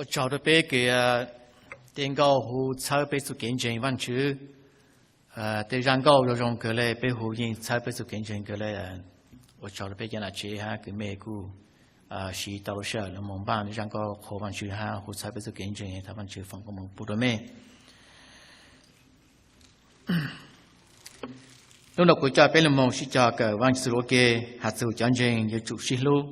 Ua tsaug rau peb kws tej nkauj hu txhawb peb txuj kev ntseeg Vaajtswv. Tej zaj nkauj zoo zoo kawg le, peb hu yeej txhawb peb txuj kev ntseeg kawg le. Ua tsaug rau peb cov nam tsev hab kws mej kuj siv tau lub sij hawm los moog npaaj zaj nkauj qhuas Vaajtswv hab hu txhawb peb txuj kev ntseeg, thov Vaajtswv foom koob moov pub rau mej. Hnub no kuv coj peb lug moog sib cog kawm Vaajtswv lug ua ke, has txug cov ntseeg yuav tsum sib hlub.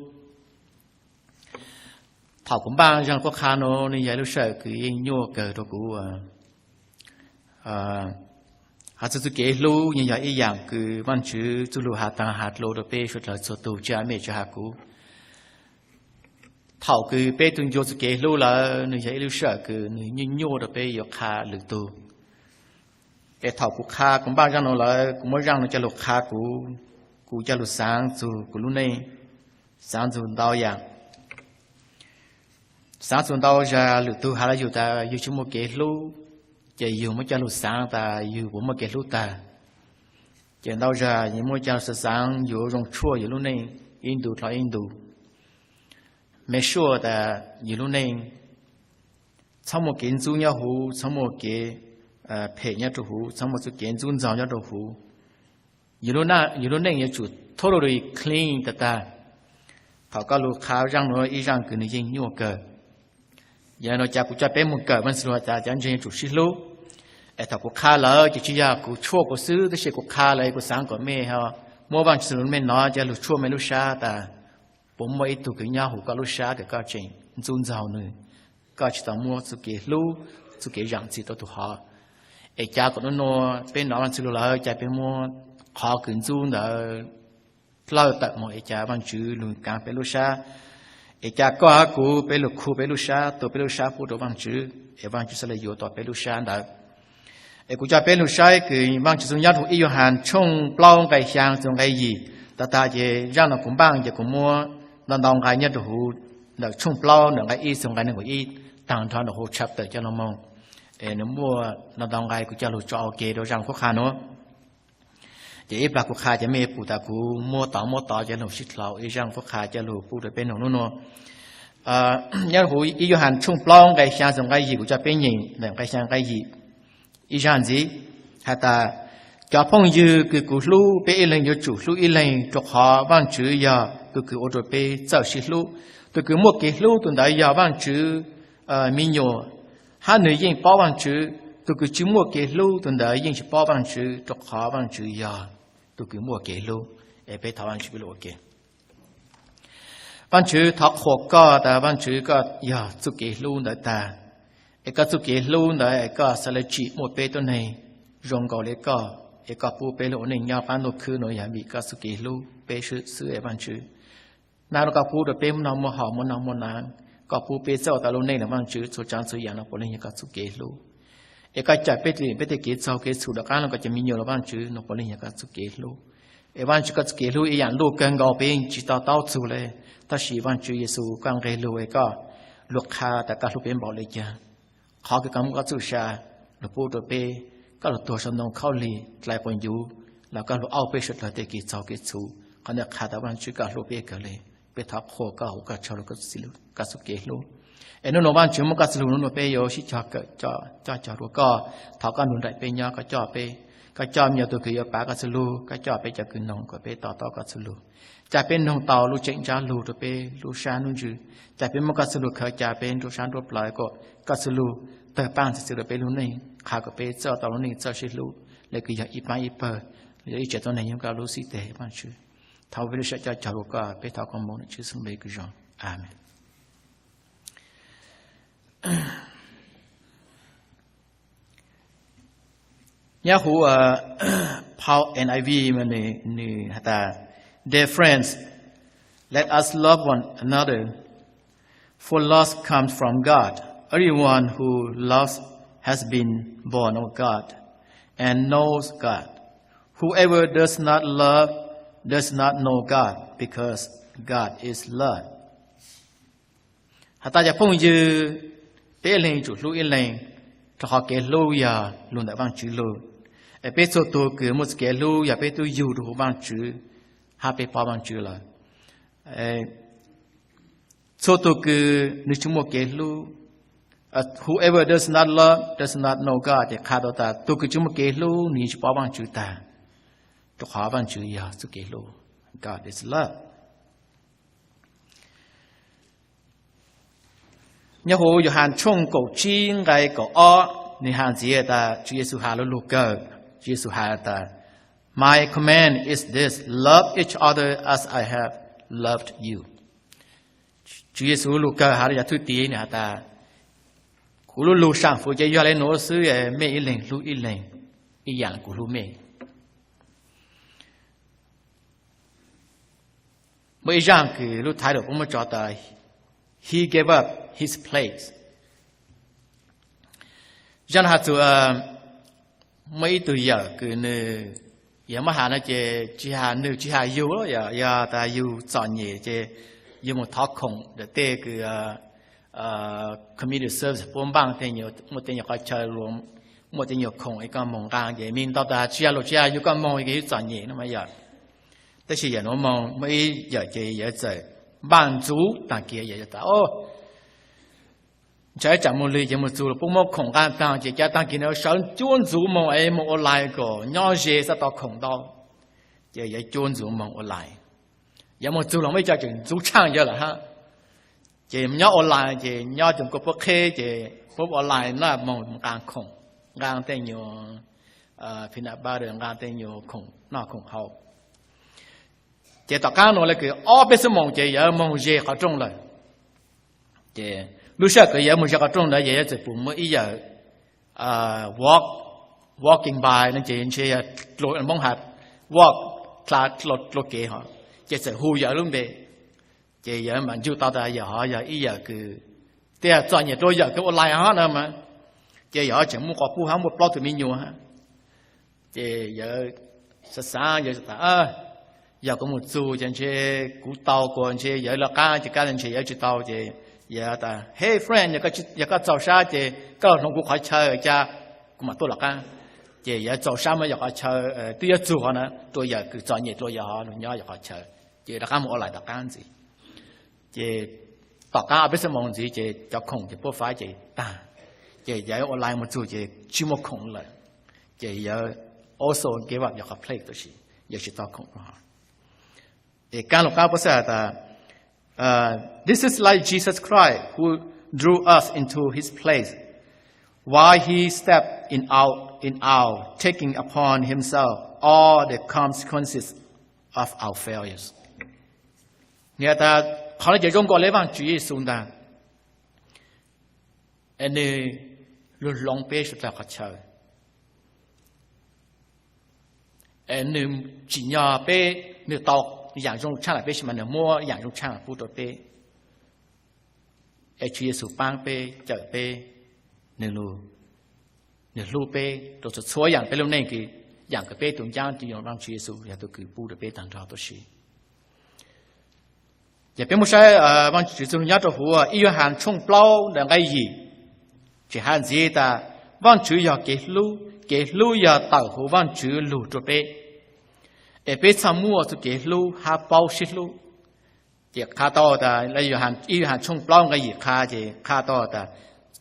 Thaum kuv npaaj zaj qhuab qha nuav, nwg yog ib lub sij hawm kws yeej nyuaj kawg rau kuv. Has txug txuj kev hlub yeej yog ib yaam kws Vaajtswv txuj lug has taag has dlua rau peb suav dlawg txhua tug, tsi has mej tsi has kuv. Thaum kws peb tug ncua txuj kev hlub lawm, nwg yog ib lub sij hawm kws nwg nyuaj nyuaj rau peb yuav qha lwm tug. Es thaum kuv qha, kuv npaaj zaj nuav lawm, kuv muab zaj nuav coj lug qha kuv, kuv coj lug xaav txug kuv lub neej, xaav txug ntau yaam. Xaav txug ntau zag lwm tug has rau yug tas yug tsi muaj kev hlub, ces yug muab coj lug xaav tas yug puas muaj kev hlub tag. Ces ntau zag yug muab coj lug xaav xaav yuav zoo tshuaj yug lub neej ib ntu dlhau ib ntu. Make sure tas yug lub neej txhob muaj kev ntxub nyob huv, txhob muaj kev phem nyob rua huv, txhob muaj txuj kev ntxub ntxaug nyob rua huv. Yug lub neej yuav tsum totally clean tag tag. Thaum koj lug qha zaj nuav, ib zaj kws nwg yeej nyuaj kawg. Yog le nuav cas kuv coj peb moog kawm Vaajtswv lug has tas cov ntseeg yuav tsum sib hlub. Es thaum kuv qha lawm ces tsi yog kuv tshuaj kuv xwb, tab sis kuv qha lawm kuv xaav kom mej ho muab Vaajtswv lug mej nov coj lug tshuaj mej lub sab tas puas muaj ib tug kws nyob huv koj lub sab kws koj tseem ntxub ntxaug nwg, koj tsi tau muab txuj kev hlub, txuj kev zaam txim rua tug hov. Es cav kom nub nua peb nov Vaajtswv lug lawm, cav peb muab qhov kws ntxub ntawd dlawb tawm moog, es cav Vaajtswv lug kaav peb lub sab. Es cav koj hab kuv peb lug khu peb lub sab, tua peb lub sab pub rua Vaajtswv, es Vaajtswv xaav le yuav tau peb lub sab ntawd. Es kuv coj peb lug saib kws Vaajtswv txuj nyob rua ib Yuhas tshooj plaub nqai xyaa txug nqai yim. Tag tag ces zaj nuav kuv npaaj ces kuv muab ntau ntau nqai nyob rua huv, ntawm tshooj plaub ntawm nqai ib txug nqai neeg nkaum ib, taag nrho ntawm huv chapter coj lug moog. Es nwg muaj ntau ntau nqai kuv coj lug tso ua ke rua zaj qhuab qha nuav. Ces ib plag kuv qha ces mej pum tas kuv muab tod muab tod coj lug sib dlhau, ib zaj qhuab qha coj lug pub rua peb noog nub nua. Nyob huv ib Yuhas tshooj plaub nqai xyaa txug nqai yim, kuv coj peb nyeem ntawm nqai xyaa nqai yim ib zaj ntxiv, has tas, cov phooj ywg kws kuv hlub, peb ib leeg yuav tsum hlub ib leeg, rua qhov Vaajtswv yog tug kws ua rua peb txawj sib hlub. Tug kws muaj kev hlub tug ntawd yog Vaajtswv me nyuam, hab nwg yeej paub Vaajtswv. Tug kws tsi muaj kev hlub tug ntawd yeej tsi paub Vaajtswv, rua qhov Vaajtswv yog tug kws muaj kev hlub. Es peb thov Vaajtswv peb lug ua ke. Vaajtswv, thov qhuas koj tas Vaajtswv koj yog txuj kev hlub ntawd tag. Es koj txuj kev hlub ntawd es koj xaav le tsim muaj peb tuab neeg zoo nkaus le koj, es koj pub peb lub ua neej nyob qaab ntuj khwb nuav yog vim koj txuj kev hlub peb xwb es Vaajtswv. Nab nuav koj pub rua peb muaj noj muaj haus, muaj noj muaj naav, koj pub peb txawj ua tau lub neej los Vaajtswv, txhua tsaav txhua yaam nuav puav leej yog koj txuj kev hlub. Es koj cawm peb, peb tej kev txaug kev txhum rov qaab lug kom cov me nyuam los Vaajtswv, nuav puav leej yog koj txuj kev hlub. Es Vaajtswv koj txuj kev hlub ib yaam luj kawg nkaus peb yeej tsi to taub txug le, tab sis Vaajtswv Yexus koj nqeg lug es koj lug qha tas koj hlub peb npaum le caag. Qhov kws koj muab koj txuj sa lug pub rua peb, koj lug tuag sau ntoo khaub lig dlai quas ncuv, los koj lug auj peb suav dlawg tej kev txaug kev txhum, qhov ntawd qha tas Vaajtswv koj hlub peb kawg le. Peb thov qhuas koj huv koj tsaug lug koj txuj kev hlub. Es nub nua Vaajtswv muab koj txuj lug nub nua peb yuav sib cog kawm coj cog rua koj, thov koj nrug nraim peb nyob, koj coj peb, koj coj me nyuam tug kws yuav pav koj txuj lug, koj coj peb cov kws noog kom peb to taub koj txuj lug. Ca peb noog tau lub tseem ntsab lug rua peb lub sab nub ntswg, ca peb muab koj txuj lug khaws ca peb nruab sab nruab plawv kom koj txuj lug tawg paab txhij txwv rua peb lub neej, qha kom peb txawj tau lub neej txawj sib hlub, le kws yog ib paab ib pawg, yog ib tsev tuab neeg nyob koj lub xib teg Vaajtswv. Thov peb lub sab coj cog rua koj, peb thov koj moog nrug Tswv Yexus lub npe kws zoo. Amees. Nyob huv Paul N I V mas nwg has tas, Dear friends, let us love one another, for love comes from God. Everyone who loves has been born of God and knows God. Whoever does not love does not know God, because God is love. Has tas cov phooj ywg, peb ib leeg tsum hlub ib leeg, rua qhov kev hlub yog lug ntawm Vaajtswv lug. Es peb txhua tug kws muaj txuj kev hlub yog peb tub yug rua huv Vaajtswv, hab peb paub Vaajtswv lawm. Txhua tug kws nwg tsi muaj kev hlub, Whoever does not love does not know God, ces qha tau tas tus kws tsis muaj kev hlub nws yeej tsis paub Vaajtswv tag, rua qhov Vaajtswv yog txuj kev hlub. God is love. Nyob huv Yauhas tshooj kaum tsib nqai kaum ob, nwg has ntxiv tas Tswv Yexus has lug lug kawg, Tswv Yexus has tas, My command is this, love each other as I have loved you. Tswv Yexus lug kawg has rua cov thwj tim, nwg has tas, kuv lub lug saam fuv ces yog le nuav xwb, mej ib leeg hlub ib leeg ib yaam kuv hlub mej. Muaj ib zaaj kws lub Thai Lawm puab muab tso tas, He gave up his place. Zaaj has txug muaj ib tug yawm kws nwg, yog muab has no ces tsis has nwg tsis has yug, yog tas yug txom nyem ces yug moog thov khoom ntawm tej kws community service puab npaaj tej, muaj tej nyuag qhov chaw, muaj tej nyuag khoom es koj moog nqaa ces mej ntau tas tsis yog luas tsis yog yug koj moog es yug txom nyem no mas yog. Tab sis yawm nuav moog muaj ib yawm ces yawm txawm npaaj ntxuv taag kis, yawm tas, ntshai tsam moog lwm ces moog txug lug puab muab khoom nqaa taag ces ca taag kis no sawv cuab ntxuv moog es moog ua lais kom nyob ze xaav tau khoom ntau. Ces yawm cuab ntxuv moog ua lais, yawm moog txug lug muaj ib co tseem ntxuv tshaaj yawm lawm hab. Ces nyob ua lais ces nyob coom kua puab qheb ces puab ua lais na moog nqaa khoom, nqaa tej nyuag peanut butter, nqaa tej nyuag khoom noj khoom haus. Ces tom qaab nuav le kws ob peb xuab moos ces yawm moog ze qhov rooj lawm. Ces lub sij hawm kws yawm moog ze qhov rooj ntawd ces yawm txawm pum muaj ib yawm walk, walking by no ces ntshe yog Moob has walk, dlha dlua kev hov, ces txawm hu yawm lub npe. Ces yawm mam ncu tau tas yawm hov yog ib yawm kws, tej txom nyem dlua yawm kws ua lais hov na mas. Ces yawm hov tseem muaj quas puj hab muaj plaub tug me nyuam hab. Ces yawm xaav xaav yawm tas, yog kuv moog txug ces ntshe kuv tau kuas ntshe yawm lawv qaab ces kab ntshe yawm tsis tau ces yawm tas, Hey friend, yog koj txaus sab ces koj los hloov kuv qhov chaw ca, kuv mam tuaj lawv qaab. Ces yawm txaus sab muab yawm qhov chaw, twb yuav txug hov na, rua yawm kws txom nyem dlua yawm hov lug nyob yawm qhov chaw. Ces rov qaab moog ua lais tom qaab ntxiv. Ces tom qaab ob peb xuab moos ntxiv ces cov khoom ces puab faiv ces taag. Ces yawm ua lais moog txug ces tsis muaj khoom lawm. Ces yawm also gave up yawm qhov place, tab sis yawm tsis tau khoom hov. Es kaab lug qaab puab xaav tas, This is like Jesus Christ who drew us into his place while he stepped in our, in our, taking upon himself all the consequences of our failures. Nwg has tas qhov no ces zoo nkaus le Vaajtswv Yexus ntag, es nwg lug hloov peb suav dlawg qhov chaw. Es nwg tsim nyog peb, nwg tau yaam zoo tshaaj lawm peb sis mas nwg muab yaam zoo tshaaj pub rua peb. Es Tswv Yexus paab peb, cawm peb, nwg, nwg hlub peb rua txhua txhua yaam peb lub neej kws, yaam kws peb tug ncaab tug yoog Vaajtswv Yexus yog tug kws pub rua peb taag nrho tuab si. Ces peb muab saib Vaajtswv txuj lug nyob rua huv ib Yuv Has tshooj plaub ntawm nqai yim, tseem has ntxiv tas Vaajtswv yog kev hlub, kev hlub yog tawm huv Vaajtswv lug rua peb, es peb txhaj muaj txuj kev hlub hab paub sib hlub. Ces qha tau tas ib Yuv Has tshooj plaub nqai yim qha ces qha tau tas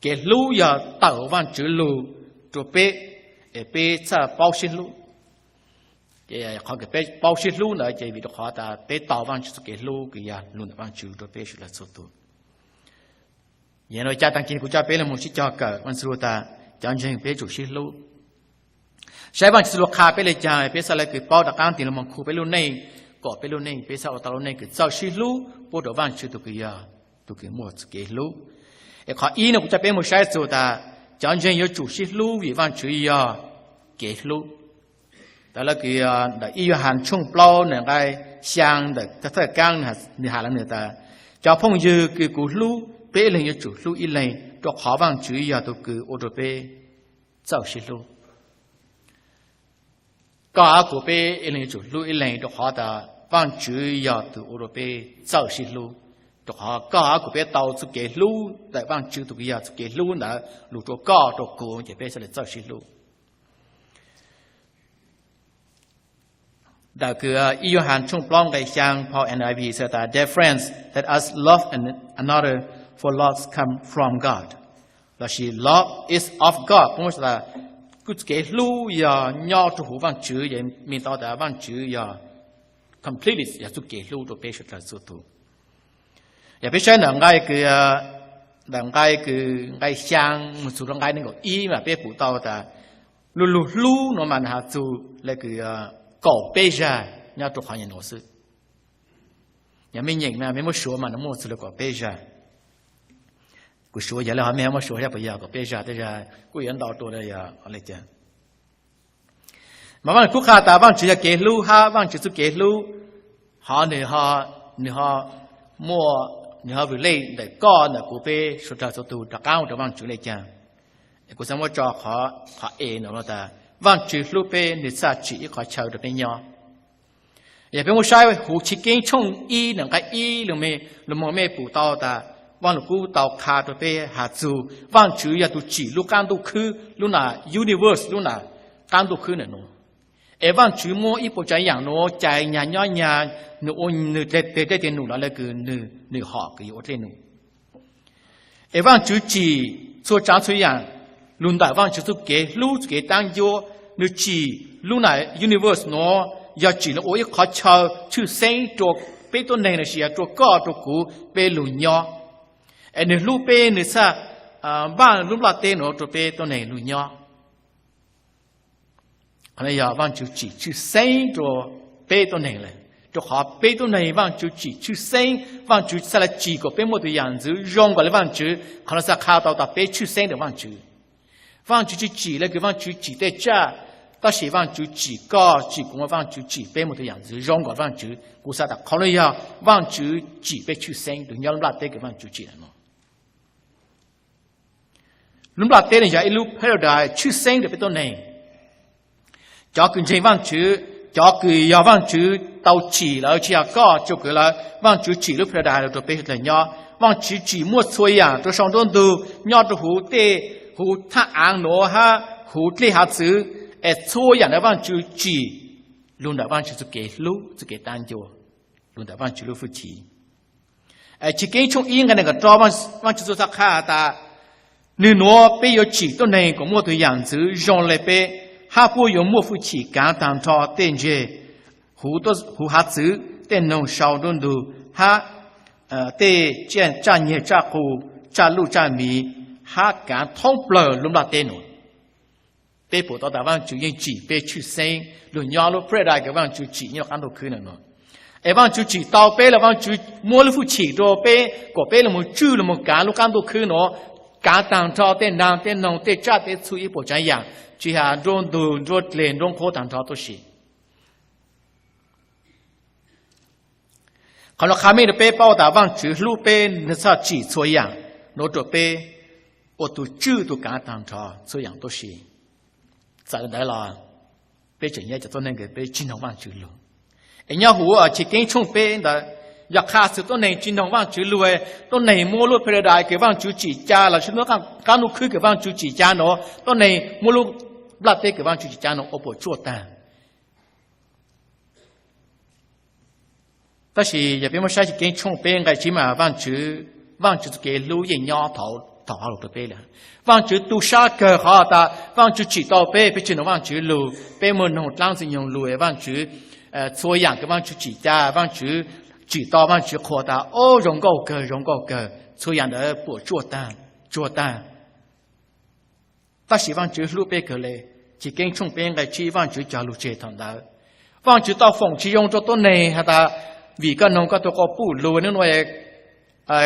kev hlub yog tawm huv Vaajtswv lug rua peb, es peb txhaj paub sib hlub. Ces qhov kws peb paub sib hlub ntawd ces vim rua qhov tas peb tau Vaajtswv txuj kev hlub kws yog lug ntawm Vaajtswv rua peb suav dlawg txhua tug. Yog le caag taag kis kuv coj peb le moog sib cog kawm Vaajtswv txuj lug tas cov ntseeg peb tsum sib hlub. Saib Vaajtswv txuj lug qha peb le caag peb txhaj le kws paub rov qaab tig lug moog khu peb lub neej, kom peb lub neej peb txhaj ua tau lub neej kws txawj sib hlub puab rua Vaajtswv tug kws yog tug kws muaj txuj kev hlub. Es qhov ib no kuv coj peb moog saib txug tas cov ntseeg yuav tsum sib hlub vim Vaajtswv yog kev hlub. Tas le kws ntawm ib Yuv Has tshooj plaub ntawm nqai xyaa ntawm thawj kaab nwg has le nwg tas, cov phooj ywg kws kuv hlub, peb ib leeg yuav tsum hlub ib leeg rua qhov Vaajtswv yog tug kws ua rua peb txawj sib hlub. Koj hab kuv peb ib leeg yuav tsum hlub ib leeg rua qhov tas Vaajtswv yog tug ua rua peb txawj sib hlub. Rua qhov koj hab kuv peb tau txuj kev hlub ntawm Vaajtswv tug kws yog txuj kev hlub ntawd lug rua koj rua kuv ces peb txhaj le txawj sib hlub. Ntawm kws ib Yuv Has tshooj plaub nqai xyaa phau N I V has tas, Dear friends, let us love another, for love comes from God. Lossis love is of God, kuj txoj kev hlub yog nyob rau hauv Vaajtswv, yog mean tau tas Vaajtswv yog completely yog txoj kev hlub rau peb sawv daws txhua tus. Yog peb saib ntawm nqai kws, ntawm nqai kws nqai xyaa mus txug rau nqai nees nkaum ib mas peb pum tau tas lub lug hlub nuav mas nwg has txug le kws kaum peb zag nyob rau qhov nyuam nuav xwb. Yog mej nyeem mas mej muab suav mas nwg muaj txug le kaum peb zag. Kuv suav yog le hov mej ho muab suav saib puas yog kaum peb zag, tej zag kuj yuav ntau dua le yog le caag. Mas Vaajtswv kuj qha tas Vaajtswv yog kev hlub hab Vaajtswv txuj kev hlub hov nwg, nwg ho muaj, nwg ho vwm lej ntawm koj ntawm kuv peb sawv daws txhua tug rov qaab ua rau Vaajtswv le caag. Kuv xaav muab tso qhov e no tas Vaajtswv hlub peb, nwg txhaj tsim ib qhov chaw rau peb nyob. Yog peb muab saib huv Chiv Keeb tshooj ib ntawm nqai ib lug moog mej pum tau tas Vaaj Lug Kub tau qha rau peb has txug Vaajtswv yog tug tsim lub qaab ntuj khwb, lub nam universe, lub nam qaab ntuj khwb nam nuav. Es Vaajtswv muab ib puas tsaav yaam nuav cais nyag nyob nyag, nwg ua nwg teg dlej teg num los le kws nwg hom kws yuav ua dlej num. Es Vaajtswv tsim txhua tsaav txhua yaam lug ntawm Vaajtswv txuj kev hlub txuj kev taab ncua. Nwg tsim lub nam universe nuav yog tsim nuav ua ib qhov chaw tshwj xeeb rua peb tuab neeg lossis yog rua koj rua kuv peb lug nyob. Es nwg hlub peb nwg txhaj npaaj lub nplaj teb nuav rua peb tuab neeg lug nyob. Qhov no yog Vaajtswv tsim tshwj xeeb rua peb tuab neeg lawm, rua qhov peb tuab neeg Vaajtswv tsim tshwj xeeb, Vaajtswv txhaj le tsim kuas peb muaj tug yaam ntxwv zoo nkaus le Vaajtswv. Qhov no txhaj qha tau tas peb tshwj xeeb ntawm Vaajtswv. Vaajtswv tsi tsim le kws Vaajtswv tsim tej tsaj, tab sis Vaajtswv tsim koj tsim kuv, Vaajtswv tsim peb muaj tug yaam ntxwv zoo nkaus Vaajtswv. Kuv xaav tas qhov no yog Vaajtswv tsim peb tshwj xeeb rua nyob lub nplaj teb kws Vaajtswv tsim lawm no. Lub nplaj teb no yog ib lub paradise tshwj xeeb rua peb tuab neeg. Cov kws ntseeg Vaajtswv, cov kws yog Vaajtswv tau tsim lawm, tsi yog koj tsi yog kuv lawm, Vaajtswv tsim lub paradise los rua peb sawv dlawg nyob. Vaajtswv tsim muaj txhua yaam rua sau nruab ntug, nyob rua huv tej, huv thaj aav nuav hab huv dlej hav txwv, es txhua yaam ntawd Vaajtswv tsim lug ntawm Vaajtswv txuj kev hlub txuj kev taab ncua, lug ntawm Vaajtswv lub hwj chim. Chiv Keeb tshooj ib nqai nees nkaum rau, Vaajtswv txhaj qha tas nwg nuav peb yuav tsim tuab neeg kuas muaj tug yaam ntxwv zoo le peb, hab puab yuav muaj hwj chim kaav taag nrho tej ntseg huv hav txwv, tej noog sau nruab ntug, hab tej tsaj nyiag tsaj qus, tsaj luj tsaj miv, hab kaav thoob plawg lub nplaj teb nuav. Peb pum tau tas Vaajtswv yeej tsim peb tshwj xeeb lug nyob lub paradise kws Vaajtswv tsim nyob lub qaab ntuj khwb nuav. Es Vaajtswv tsim tau peb los Vaajtswv muab lub hwj chim rua peb kuas peb lug moog tswj lug moog kaav lub qaab ntuj khwb nuav, kaav taag nrho tej naag tej noog tej tsaj tej txhu ib puas tsaav yaam, tsi has nruab ntug nruab dleg nruab nqhuab taag nrho tuab si. Qhov nuav qha meej rua peb paub tas Vaajtswv hlub peb, nwg txhaj tsim txhua yaam nuav rua peb ua tug tswj tug kaav taag nrho txhua yaam tuab si. Txawm ntawd los peb tseem nyob cov tuab neeg kws peb tsi noog Vaajtswv lug. Es nyob huv Chiv Keeb tshooj peb ntawd yog qha txug tuab neeg tsi noog Vaajtswv lug, tuab neeg muab lub paradise kws Vaajtswv tsim ca lossis lub qaab ntuj khwb kws Vaajtswv tsim ca nuav, tuab neeg muab lub nplaj teb kws Vaajtswv tsim ca nuav ua puas tsuaj taag. Tab sis yog peb muab saib Chiv Keeb tshooj peb nqai tsib mas Vaajtswv, Vaajtswv txuj kev hlub yeej nyob thaum hauv lug rua peb lawm. Vaajtswv tu sab kawg qhov tas Vaajtswv tsim tau peb, peb tsi noog Vaajtswv lug, peb muaj noog dlaab ntxwg nyoog lug, Vaajtswv, txhua yaam kws Vaajtswv tsim ca, Vaajtswv tsim tau, Vaajtswv qhuas tas, o, zoo nkauj kawg, zoo nkauj kawg, txhua yaam ntawd puas tsuaj taag, tsuag taag. Tab sis Vaajtswv hlub peb kawg le. Chiv Keeb tshooj peb nqai tsib Vaajtswv cog lug tseg thaum ntawd. Vaajtswv tau foom tsi zoo rua tuab neeg has tas, vim koj noog koj tug quas puj lug nub nua,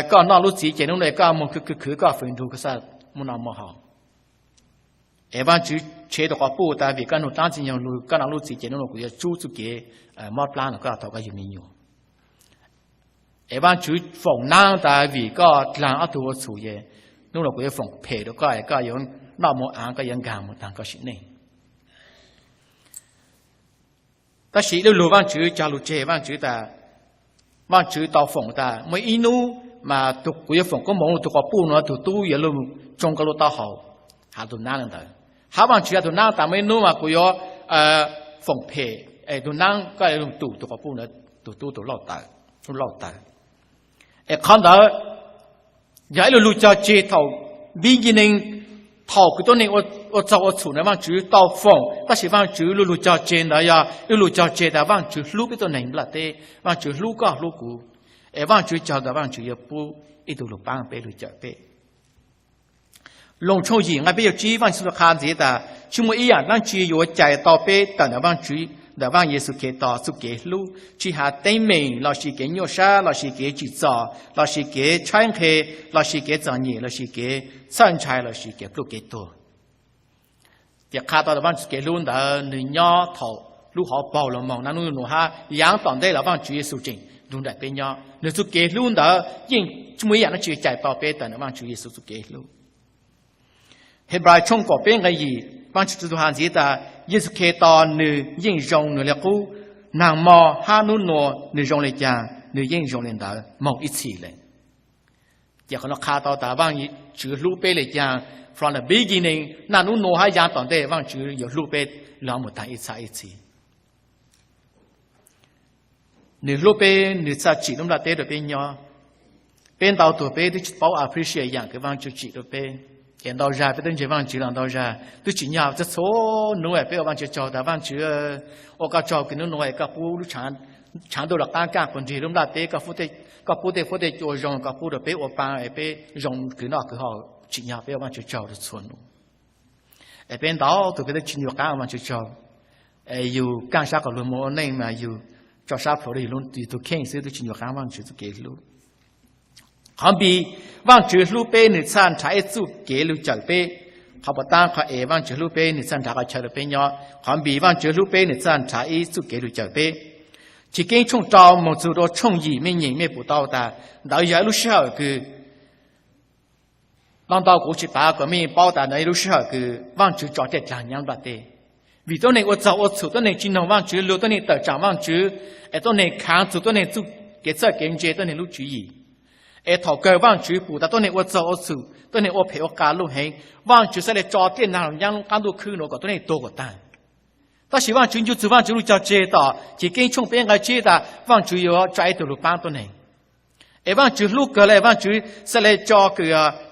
koj noj lub txiv ces nub nua koj moog khwv khwv khwv koj fwm nrug koj xav muaj noj muaj haus. Es Vaajtswv tshev tug quas puj tas vim koj noog dlaab ntxwg nyoog lug koj noj lub txiv ces nub nua kuv yuav tsub txuj kev mob plab nuav koj thaum koj yug me nyuam. Es Vaajtswv foom naab tas vim koj dlaag ob tug ua txhum ces nub nua kuv yuav foom phem rua koj es koj yuav noj moog aav, koj yuav nkaag moog taag koj sim neej. Tab sis ib lub lug Vaajtswv cog lug tseg, Vaajtswv tas, Vaajtswv tau foom tas muaj ib nub mas kuv yuav foom koob moov rua tug quas puj nuav, tug tub yuav lug tsoo koj lub taub hau, has tug naab le ntawd. Hab Vaajtswv has tug naab tas muaj ib nub mas kuv yuav foom phem, tug naab koj yuav lug tum tug quas puj nuav, tug tub tug lauj tawv. Es qhov ntawd yog ib lub lug cog tseg thaum Beginning, thaum kws tuab neeg ua txaug ua txhum ntawd Vaajtswv tau foom, tab sis Vaajtswv lu lug cog tseg ntawd yog lu lug cog tseg tas Vaajtswv hlub peb tuab neeg nplaj teb, Vaajtswv hlub koj hlub kuv, es Vaajtswv cog tas Vaajtswv yuav pub ib tug lug paab peb, lug cawm peb. Loos tshooj yim nqai peb caug tsib, Vaajtswv qha ntxiv tas tsi muaj ib yaam dlaab tsi yuav cais tau peb tawm ntawm Vaajtswv, ntawm Vaaj Yexus Khetos txuj kev hlub, tsi has teeb meem lossis kev nyuaj sab lossis kev tsim txom lossis kev tshaib nqhe lossis kev txom nyem lossis kev txhawj ntshai lossis kev pluj kev tuag. Ces qha tau tas Vaajtswv kev hlub ntawd nwg nyob thaum lub hauv paug los moog naj nub nua hab yaav tom ntej los Vaajtswv Yexus tseem nrug nraim peb nyob. Nwg txuj kev hlub ntawd yeej tsi muaj ib yaam dlaab tsi cais tau peb tawm ntawm Vaajtswv Yexus txuj kev hlub. Henplais tshooj kaum peb nqai yim, Vaajtswv txuj has ntxiv tas Yexus Khetos nwg yeej zoo nwg le qub, naag mo hab nub nua nwg zoo le caag nwg yeej zoo le ntawd moog ib txhis le. Ces qhov no qha tau tas Vaajtswv hlub peb le caag from the beginning, naj nub nua hab yaav tom ntej Vaajtswv yuav hlub peb lug moog taag ib txhab ib txhis. Nwg hlub peb, nwg txhaj tsim lub nplaj teb rua peb nyob. Peb ntau tug peb twb tsi paub appreciate yaam kws Vaajtswv tsim rua peb. Ces ntau zag peb twb ntseeg Vaajtswv los ntau zag twb tsim nyog txhua txhua nub peb ua Vaajtswv tsaug tas Vaajtswv, ua koj tsaug kws nub nua koj pub lub tshaav ntuj lug qaab kaaj quas nrig lub nplaj teb, koj pub tej huab tej cua zoo, koj pub rua peb ua paa es peb zoo kws noj kws haus, tsim nyog peb ua Vaajtswv tsaug rua txhua nub. Es peb ntau tug peb twb tsi nyuaj qaab ua Vaajtswv tsaug. Es yug kaaj sab quas lug moog ua neej mas yug tso sab plhuav rua yug tug kheej xwb twb tsi nyuaj qaab Vaajtswv txuj kev hlub. Qhov npis, Vaajtswv hlub peb nwg txhaj nrhav ib txuj kev lug cawm peb. Qhov puas taab, qhov es Vaajtswv hlub peb nwg txhaj nrhav qhov chaw rua peb nyob. Qhov npis, Vaajtswv hlub peb nwg txhaj nrhav ib txuj kev lug cawm peb. Chiv Keeb tshooj rau moog txug rua tshooj yim mej nyeem mej pum tau tas ntawd yog ib lub sij hawm kws ntau ntau kuv tsi pav kom mej paub tas ntawd yog lub sij hawm kws Vaajtswv tso dlej dlaag nyob nplaj teb. Vim tuab neeg ua txaug ua txhum, tuab neeg tsi noog Vaajtswv lug, tuab neeg tawm tsaam Vaajtswv, es tuab neeg khaav txug tuab neeg txuj kev txhawj kev ntse, tuab neeg lub tswv yim. Es thaum kawg Vaajtswv pum tas tuab neeg ua txaug ua txhum, tuab neeg ua phem ua qas luj heev, Vaajtswv xaav le tso dlej dlaag nyob qaab ntuj khwb nuav kom tuab neeg tuag kom taag. Tab sis Vaajtswv ncu txug Vaajtswv lug cog tseg tom Chiv Keeb tshooj peb nqai tsib tas Vaajtswv yuav tso ib tug lug paab tuab neeg. Es Vaajtswv hlub kawg le, Vaajtswv xaav le tso kws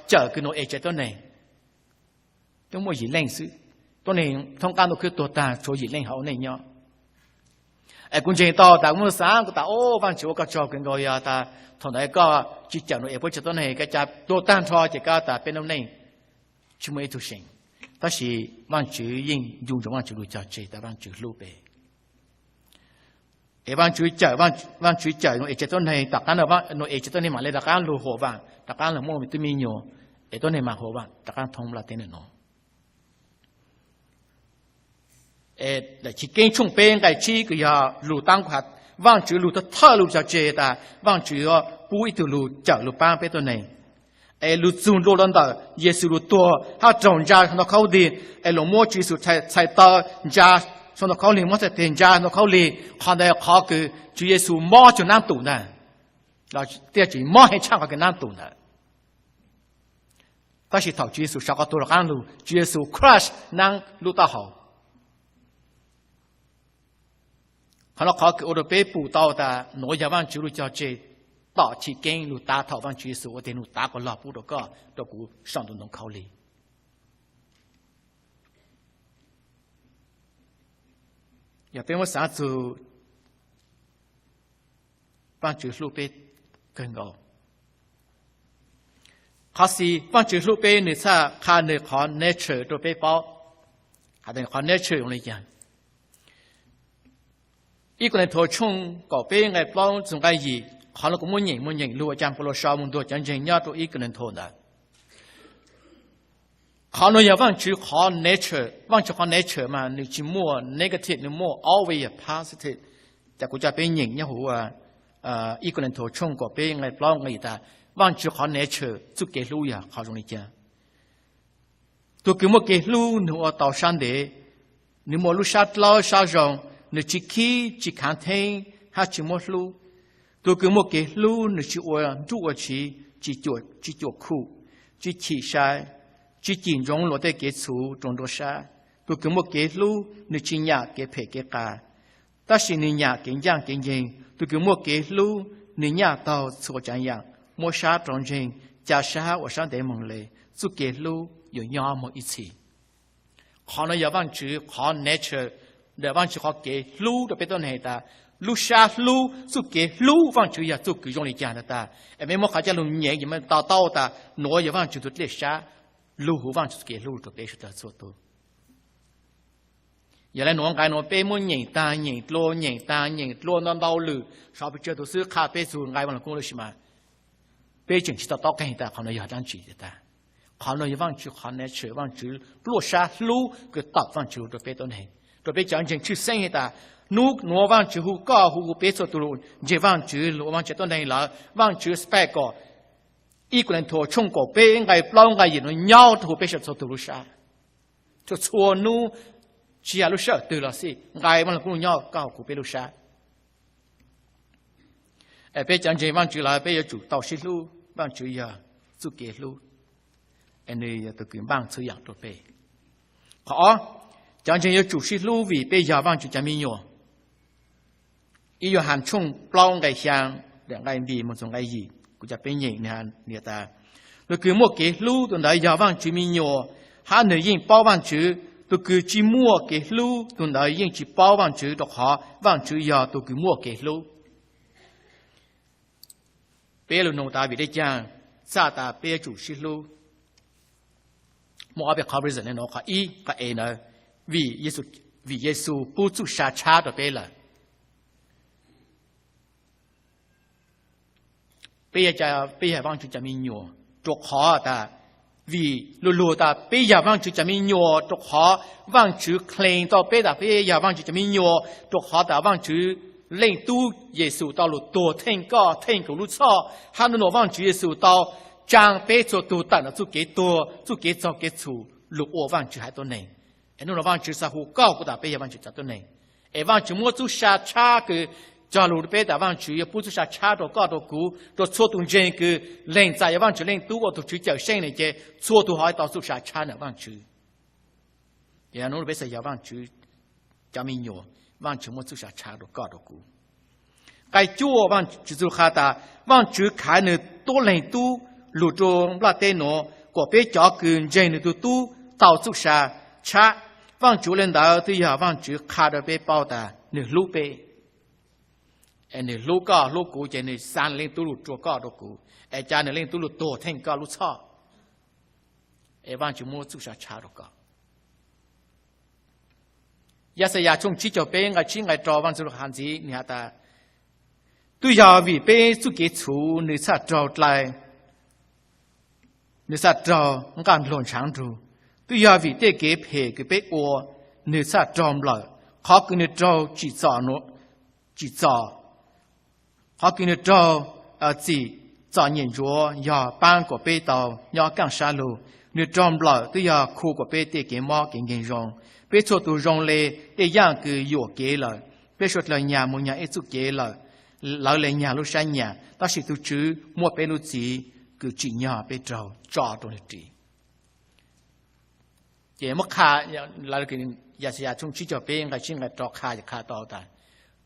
cawm kws nuav es tsev tuab neeg. Twb muaj yim leej xwb, tuab neeg thoob qaab ntuj khwb tuag taag tshuav yim leej hauv ua neej nyob. Es kuv ntseeg tau tas kuv muaj xaav kuv tas, o, Vaajtswv ua koj tsaug kawg nkaus yog tas thaum ntawd koj tsi cawm nuav es puab tsev tuab neeg, koj ca tuag taag nrho ces koj tas peb noob neej tsi muaj ib tug seem. Tab sis Vaajtswv yeej ncu ntsoov Vaajtswv lug cog tseg tas Vaajtswv hlub peb. Es Vaajtswv cawm, Vaajtswv cawm nuav es tsev tuab neeg, tom qaab nuav es tsev tuab neeg mam le rov qaab lug huam vaam, rov qaab lug muaj tub me nyuam, es tuab neeg mam huam vaam rov qaab thoob nplaj teb nuav. Chiv Keeb tshooj peb nqai tsib kws yog lug taab, Vaajtswv lug thawj thawj lug cog tseg tas Vaajtswv yuav pub ib tug lug cawm lug paab peb tuab neeg. Es lug txug dlua rua ntawm Yexus lug tuag hab raug ntsa sau ntawv khaub lig, es lug muab Tswv Yexus txhais taw ntsa sau ntawv khaub lig, muab txhais teg ntsa sau ntawv khaub lig, qhov ntawd qhov kws Tswv Yexus mob cuag naab tum ntag, tiag tsis mob heev tshaj qhov kws naab tum ntawd. Tab sis thaum Tswv Yexus sau qhov tuag rov qaab lug, Tswv Yexus crush naab lub taub hau. Qhov no qhov kws ua rua peb pum tau tas nuav yog Vaajtswv lug cog tseg tom Chiv Keeb lug tav thaum Vaajtswv Yexus ua teg nug tav quas log pub rua koj rua kuv sau ntawv ntoo khaub lig. Yog peb muab xaav txug Vaajtswv hlub peb kawg nkaus. Qhov xis, Vaajtswv hlub peb nwg txhaj qha nwg qhov nature rua peb paub. Qhov nature zoo le caag? Ib Kos Lees Thuv tshooj kaum peb nqai plaub txug nqai yim, qhov nuav kuv muab nyeem, muab nyeem lug ua caag Paulus sau moog ntuag cov ntseeg nyob rua Ib Kos Lees Thuv ntawd. Qhov nuav yog Vaajtswv qhov nature, Vaajtswv qhov nature mas nwg tsi muaj negative, nwg muaj always positive. Cas kuv coj peb nyeem nyob huv Ib Kos Lees Thuv tshooj kaum peb nqai plaub nqai yim tas Vaajtswv qhov nature txuj kev hlub yog qhov zoo le caag. Tug kws muaj kev hlub nwg ua tau sab ntev, nwg muaj lub sab dlawb sab zoo, nwg tsi khib tsi khaav theeb hab tsi muab hlub. Tug kws muaj kev hlub nwg tsi ua nruj ua tsiv, tsi cuam khuj, tsi chim sai, tsi cim ntsoov luas tej kev txhuv rua nruab sab. Tug kws muaj kev hlub nwg tsi nyam kev phem kev qas, tab sis nwg nyam kev ncaaj kev nceeg. Tug kws muaj kev hlub nwg nyaj taug txhua tsaav yaam, muab sab rua ntseeg, ca sab uas sab ntev moog le, txuj kev hlub yuav nyob moog ib txhis. Qhov no yog Vaajtswv qhov nature, ntawm Vaajtswv qhov kev hlub rua peb tuab neeg tas, lub sab hlub, txuj kev hlub Vaajtswv yog txuj kws zoo li cas ntawd tas. Es mej muab qhov coj lug nyem ces mej to taub tas nuav yog Vaajtswv tug dlej sab lug huv Vaajtswv txuj kev hlub rua peb sawv daws txhua tug. Yog le nuav nqai nuav peb muab nyeem taag nyeem dlua nyeem taag nyeem dlua ntau ntau lwm, sau pes tsawg tug xwb qha peb txug nqai Vaaj Lug Kub lub si mas peb tseem tsi to taub qeej tas qhov no yog dlaab tsi tas. Qhov no yog Vaajtswv qhov nature, Vaajtswv pluaj sab hlub kws tawm Vaajtswv lug rua peb tuab neeg, rua peb cov ntseeg tshwj xeeb has tas, nub nuav Vaajtswv hu koj hu kuv peb txhua tug lug ntseeg Vaajtswv lug ua Vaajtswv tuab neeg lawm, Vaajtswv spec kom ib Kuv Leej Thuam tshooj kaum peb nqai plaub nqai yim nuav nyob rua huv peb sawv txhua tug lub sab. Txhua txhua nub, tsi has lub sij hawm twg los xij, nqai Vaaj Lug Kub lug nyob koj hu kuv peb lub sab. Es peb cov ntseeg Vaajtswv lawm peb yuav tsum tau sib hlub, Vaajtswv yog txuj kev hlub, es nwg yog tug kws npaaj txhua yaam rua peb. Qhov ob, cov ntseeg yuav tsum sib hlub vim peb yog Vaajtswv cov me nyuam. Ib Yuhas tshooj plaub nqai xyaa, nqai npis moog txug nqai yim, kuv cov peb nyeem nwg has tas, tug kws muaj kev hlub tug ntawd yog Vaajtswv me nyuam, hab nwg yeej paub Vaajtswv. Tug kws tsi muaj kev hlub tug ntawd yeej tsi paub Vaajtswv, rua qhov Vaajtswv yog tug kws muaj kev hlub. Peb lug nug tas vim le caag txhaj tas peb yuav tsum sib hlub? Muaj ob peb qhov reason le nuav. Qhov ib, qhov e ntawd, vim, vim Yexus pub txuj sa tshab rua peb lawm. Peb yog, peb yog Vaajtswv cov me nyuam, rua qhov tas, vim lug lug tas peb yog Vaajtswv cov me nyuam, rua qhov Vaajtswv claim tau peb tas peb yog Vaajtswv cov me nyuam, rua qhov tas Vaajtswv Leej Tub Yexus tau lug tuag theej koj theej kuv lub txhoj, hab nub nua Vaajtswv Yexus tau tsaa peb txhua tug tawm ntawm txuj kev tuag, txuj kev txaug kev txhum lug ua Vaajtswv haiv tuab neeg. Es nub nua Vaajtswv xaav hu koj kuv tas peb yog Vaajtswv cov tuab neeg. Es Vaajtswv muab txuj sa tshab kws cog lug rua peb tas Vaajtswv yuav pub txuj sa tshab rua koj rua kuv rua txhua tug ntseeg kws lees txais yuav Vaajtswv Leej Tub ua tug Tswv Cawmseej ne ces txhua tug ho tau txuj sa tshab ntawm Vaajtswv. Ces nub nua peb xaav yog Vaajtswv cov me nyuam, Vaajtswv muab txuj sa tshab rua koj rua kuv. Nqai cuaj, Vaajtswv txuj lug qha tas Vaajtswv khaiv nwg tuab Leej Tub lug rua nplaj teb nuav kuas peb cov kws ntseeg nwg tug Tub tau txuj sa tshab. Vaajtswv ua le ntawd twb yog Vaajtswv qha rua peb paub tas nwg hlub peb. Es nwg hlub koj hlub kuv ces nwg xa nwg Leej Tub lug rua koj rua kuv, es ca nwg Leej Tub lug tuag theej koj lub txhoj, es Vaajtswv muab txuj sa tshab rua koj. Yaxayas tshooj tsib caug peb nqai tsib nqai rau Vaajtswv lug has ntxiv nwg has tas, twb yog vim peb txuj kev txhum nwg txhaj raug dlai, nwg txhaj raug nqaj nplhuag ntshaav nrug. Twb yog vim tej kev phem kws peb ua nwg txhaj raug nplawm, qhov kws nwg raug tsim txom, tsim txom, qhov kws nwg raug txim txom nyem ntsuav yog paab kuas peb tau nyob kaaj sab lug. Nwg raug nplawm twb yog khu kuas peb tej kev mob kev nkeeg zoo. Peb txhua tug zoo le tej yaaj kws yuam kev lawm, peb suav dlawg nyag mus nyag ib txuj kev lawm, lawv le nyag lub sab nyag, tab sis tug Tswv muab peb lub txim kws tsim nyog peb raug tso rua nwg ris. Ces muab qha, Yaxayas tshooj tsib caug peb nqai tsib nqai rau qha, qha tau tas,